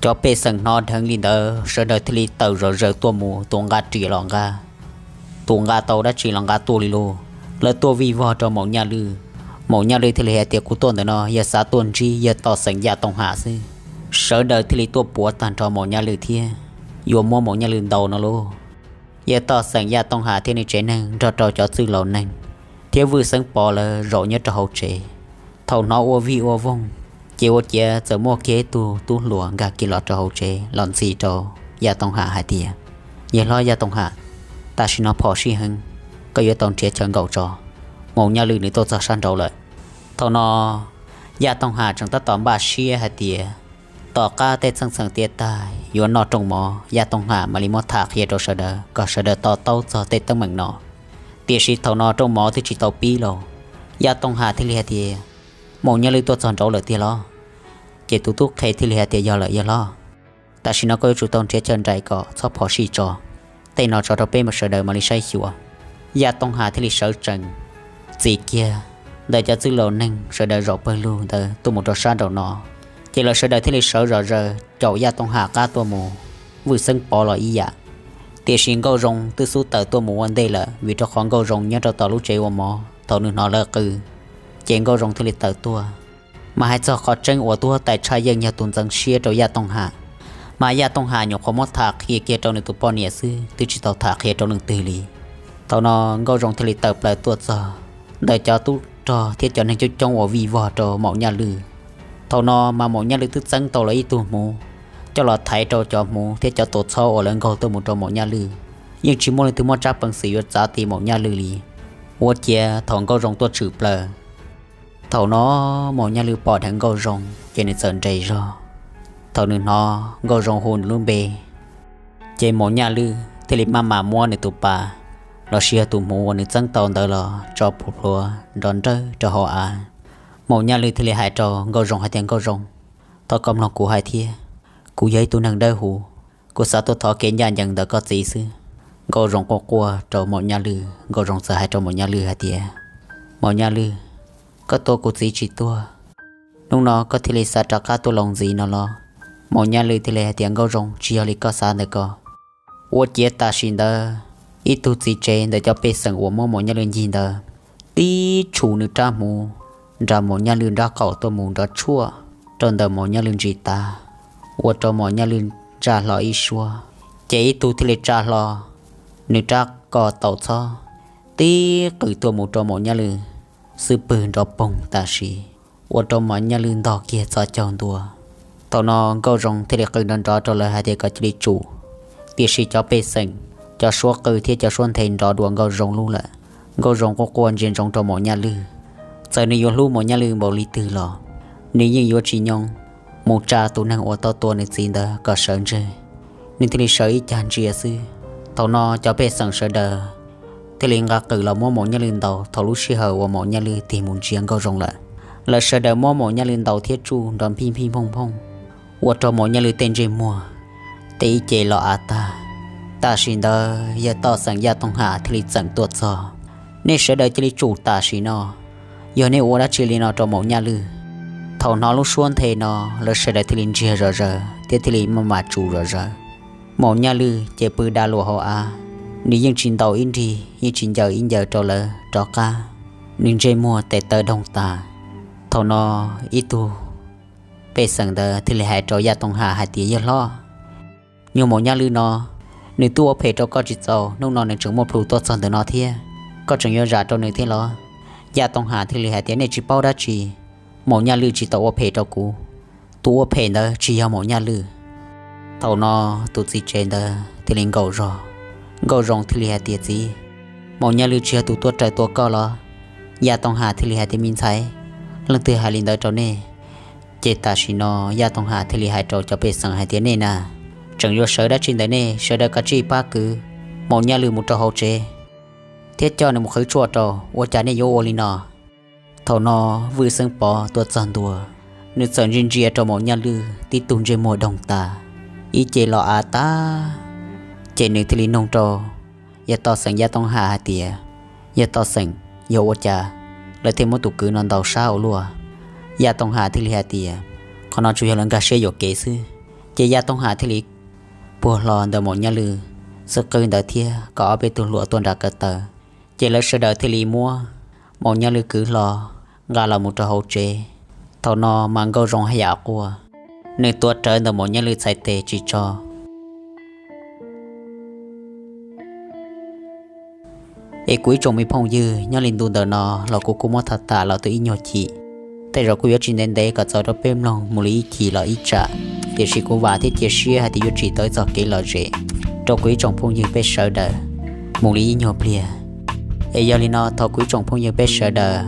cov pej xeem hnov dheev li ntawd sawv daws thiaj li tawm zom zaws tuaj mus, tus nqa riam los nqa, tus nqa tau dab tsi los nqa tuaj li lauj. Lawv tuaj vij vog rau Maum Nyaj Lwj. Maum Nyaj Lwj thiaj li hais tias, kuv tuaj ntawm no yog xav tuaj ntsib yawg Toj Xeem Yaj Tooj Ham xwb. Sawv daws thiaj li tuaj puav tag nrho Maum Nyaj Lwj thiab yuav muab Maum Nyaj Lwj ntaus no lauj. Yawg Toj Xeem Yaj Tooj Ham thiab nws tsev neeg nrog rau cov txwj laus neeg thiab Vwj Xeeb Pov lawv zaum nyob rau hauv tsev. Thaum hnov ua vij ua voog, ces ua ciav txawm muaj kiag ib tug tub hluas nkag kiag los rau hauv tsev los ntxhi rau Yaj Tooj Ham hais tias, yawg hlob Yaj Tooj Ham, tam sim no phom sij heev, koj yuav tau nrhiav chaw nkaum tso, Maum Nyaj Lwj nws tuaj txog sab nraud lawm. Thaum no Yaj Tooj Ham tseem tab tom npaj siab hais tias tom qab tej txheej txheem tiav tag yuav noj rooj mov, Yaj Tooj Ham mam li muab tham qhia rau sawv daws kom sawv daws to taub txog tej teeb meem no. Tiam sis thaum no rooj mov twb tsis tau pib lauj, Yaj Tooj Ham thiaj li hais tias, Maum Nyaj Lwj tuaj txog nraud lawm tiag los? Ces tus tub qhe thiaj li hais tias, yog lawm yawg hlob, tam sim no koj yuav tsum tau nrhiav chaw nraim kom txhob phom sij tso, tej no tso rau peb sawv daws mam li saib xyuas. Yaj Tooj Ham thiaj li sawv tsees txis kiag ntawm cov txwj laus neeg sawv daws zaum pawg lug ntawd tuaj mus rau sab nraum no, ces lawv sawv daws thiaj li sawv zom zaws caum Yaj Tooj Ham qab tuaj mus. Vwj Xeeb Pov los ib yam. Tiam sis Nkauj Zoo twb xub tawm tuaj mus ua ntej lawm, vim rau qhov Nkauj Zoo nyob rau tom lub tsev ua mov, thaum nws hnov lawv qw, ces Nkauj Zoo thiaj li tawm tuaj. Mas hais txog qhov tseeb uas tub huab tais tshaj yeej yog tus ntxeev siab rau Yaj Tooj Ham, mas Yaj Tooj Ham nyuam qhuav muab tham qhia kiag rau nws tus poj niam xwb, twb tsis tau tham qhia rau leej twg li. Thaum no Nkauj Zoo thiaj li tawm plaws tuaj txog ntawm cov tub rog thiab cov neeg coob coob uas vij vog rau Maum Nyaj Lwj. Thaum no mas Maum Nyaj Lwj twb txeeb tau lawv ib tug hmuv coj los thaiv rau cov hmuv thiab cov tuam txhab uas lawv nkaug tuaj mus rau Maum Nyaj Lwj. Yeej tsis muaj leej twg muaj tsab peev xwm yuav txav ti Maum Nyaj Lwj li. Ua ciav thaum Nkauj Zoo tuaj tshwm plaws, thaum no Maum Nyaj Lwj pom dheev Nkauj Zoo ces nws txawm nres zog. Thaum nws hnov Nkauj Zoo hu nws lub npe, ces Maum Nyaj Lwj thiaj li maj mam muab nws tus pas los sis yog tus hmuv uas nws txeeb tau ntawd los tso plhuav plhuav nrov nrawg rau hauv av. Maum Nyaj Lwj thiaj li hais rau Nkauj Zoo hais tias, Nkauj Zoo, thov koj mloog kuv hais thiab, kuv yog ib tug neeg dawb huv, kuv xav tuaj thov kev ncaj ncees ntawm koj txiv xwb. Nkauj Zoo quaj quaj rau Maum Nyaj Lwj, Nkauj Zoo txawm hais rau Maum Nyaj Lwj hais tias, Maum Nyaj Lwj, koj tua kuv txiv tsis tuag, hnub no koj thiaj li xav rov qab tuaj los ntxiv no los? Maum Nyaj Lwj thiaj li hais tias, Nkauj Zoo, tsis yog li koj xav ntawd ko. Ua ciav tam sim ntawd ib tug txiv tsev ntawm cov pej xeem uas muab Maum Nyaj Lwj ncig ntawd tib tshum nws rab hmuv nram Maum Nyaj Lwj nrab qaum tuaj mus nrov tshuaj rau ntawm Maum Nyaj Lwj ntsis tav, ua rau Maum Nyaj Lwj tsa hlo ib suab, ces ib tug thiaj li tsa hlo nws rab ko taus txhob tib qws tuaj mus rau Maum Nyaj Lwj xub pwg nrov poog tam sim, ua rau Maum Nyaj Lwj ntog kiag txhos caug ntua. Thaum no Nkauj Zoo thiaj li qw nrov nrov rau lawv hais tias kom cia li tsum, Tiam sis cov pej xeem, cov suab qw thiab cov suab nthe nrov dua Nkauj Zoo lub lawm. Nkauj Zoo quaj quaj ntsia ntsoov rau Maum Nyaj Lwj. Txawm nws yuav hlub Maum Nyaj Lwj npaum li twg los, nws yeej yuav tsis nyoo mus tsa tus neeg uas tau tua nws txiv ntawd kom sawv ntseg. Nws thiaj li sawv ib cag ntsia xwb. Thaum no cov pej xeem sawv daws thiaj li nqa qws los muab Maum Nyaj Lwj ntaus thaum lub sij hawm uas Maum Nyaj Lwj tig mus ntsia Nkauj Zoo lawm. Lawv sawv daws muab Maum Nyaj Lwj ntaus thiab tsuj nrov nphij nphij nphooj nphooj, ua rau Maum Nyaj Lwj tej ntsej muag, tej ib ce los av tag. Tam sim ntawd yawg Toj Xeem Yaj Tooj Ham thiaj li txeem tuaj txog. Nej sawv daws cia li tsum tam sim no, yog nej ua dab tsi li no rau Maum Nyaj Lwj. Thaum hnov lub suab nthe no, lawv sawv daws thiaj li ntsiag zom zaws thiab thiaj li maj mam tsum zom zaws. Maum Nyaj Lwj ces pw da luas hauv av, nws yeej tsis ntaus ib nrig yeej tsis ncaws ib ncaws rau lawv rov qab, nws ntsej muag tes taw doog tas. Thaum no ib tug pej xeem ntawd thiaj li hais rau Yaj Tooj Ham hais tias, Yawg hlob, nyuag Maum Nyaj Lwj no, nws twb ua phem rau koj tsis txaus, hnub no nws tseem muaj plhus tuaj txog ntawm no thiab, koj tseem yuav zam rau nws thiab los? Yaj Tooj Ham thiaj li hais tias, Nej tsis paub dab tsi, Maum Nyaj Lwj tsis tau ua phem rau kuv. Tus ua phem ntawd tsis yog Maum Nyaj Lwj. Thaum no tus txiv tsev ntawd thiaj li nkaum zog. Nkauj Zoo thiaj li hais tias, Txiv, Maum Nyaj Lwj tsis yog tus tuaj raws tua koj los? Yaj Tooj Ham thiaj li hais tias, Me ntxhais, leej twg hais li ntawd rau nej? Ces tam sim no Yaj Tooj Ham thiaj li hais rau cov pej xeem hais tias, Nej na, tseem yuav sawv dab tsi ntawm nej? Sawv daws kav tsij pab kwv Maum Nyaj Lwj mus rau hauv tsev thiab coj nws mus qhwv tshuaj rau. Ua cas nej yuav ua li no? Thaum no Vwj Xeeb Pov tuaj txog ntua, nws txawm ntsia ntsia rau Maum Nyaj Lwj tib tug ntsej muag doog tas, ib ce los av tag. Ces nws thiaj li nug rau yawg Toj Xeem Yaj Tooj Ham hais tias, Yawg Toj Xeem, yog ua cas lawv thiaj muab tus kwv no ntaus sab ua luaj? Yaj Tooj Ham thiaj li hais tias, Qhov no tsuas yog lawv nkag siab yuam kev xwb. Ces Yaj Tooj Ham thiaj li puag hlo ntawm Maum Nyaj Lwj xub qwb ntawd thiab kom ob peb tug hluas tuaj nram ko taw. Ces lawv sawv daws thiaj li muab Maum Nyaj Lwj kwv hlo nqa los mus rau hauv tsev. Thaum no mas Nkauj Zoo haj yam quaj, nws tuav rawv ntawm Maum Nyaj Lwj txhais tes tsis tso. Es kuv ib tsoom me phooj ywg, nyob li ntu ntawm no los kuv kuj muab tham tas los tau ib nyuag chim. Tej zaum kuj yuav tsis ntev ntev kom txaus rau peb mloog mus li ib chim los ib tsam, tiam sis kuv vam thiab cia siab hais tias yuav tsim tau ib txoj kev lom zem rau kuv ib tsoom phooj ywg peb sawv daws mus li ib nyuag pliag. Es yog li no thov kuv ib tsoom phooj ywg peb sawv daws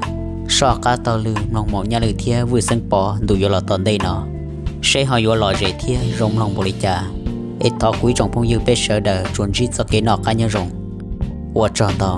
soj qab taug lw mloog Maum Nyaj Lwj thiab Vwj Xeeb Pov ntu yuav los tom ntej no, seb ho yuav lom zem thiab zoo mloog npaum li cas. Es thov kuv ib tsoom phooj ywg peb sawv daws tsuas ntsib txoj kev noj qab nyob zoo. Ua tsaug ntau.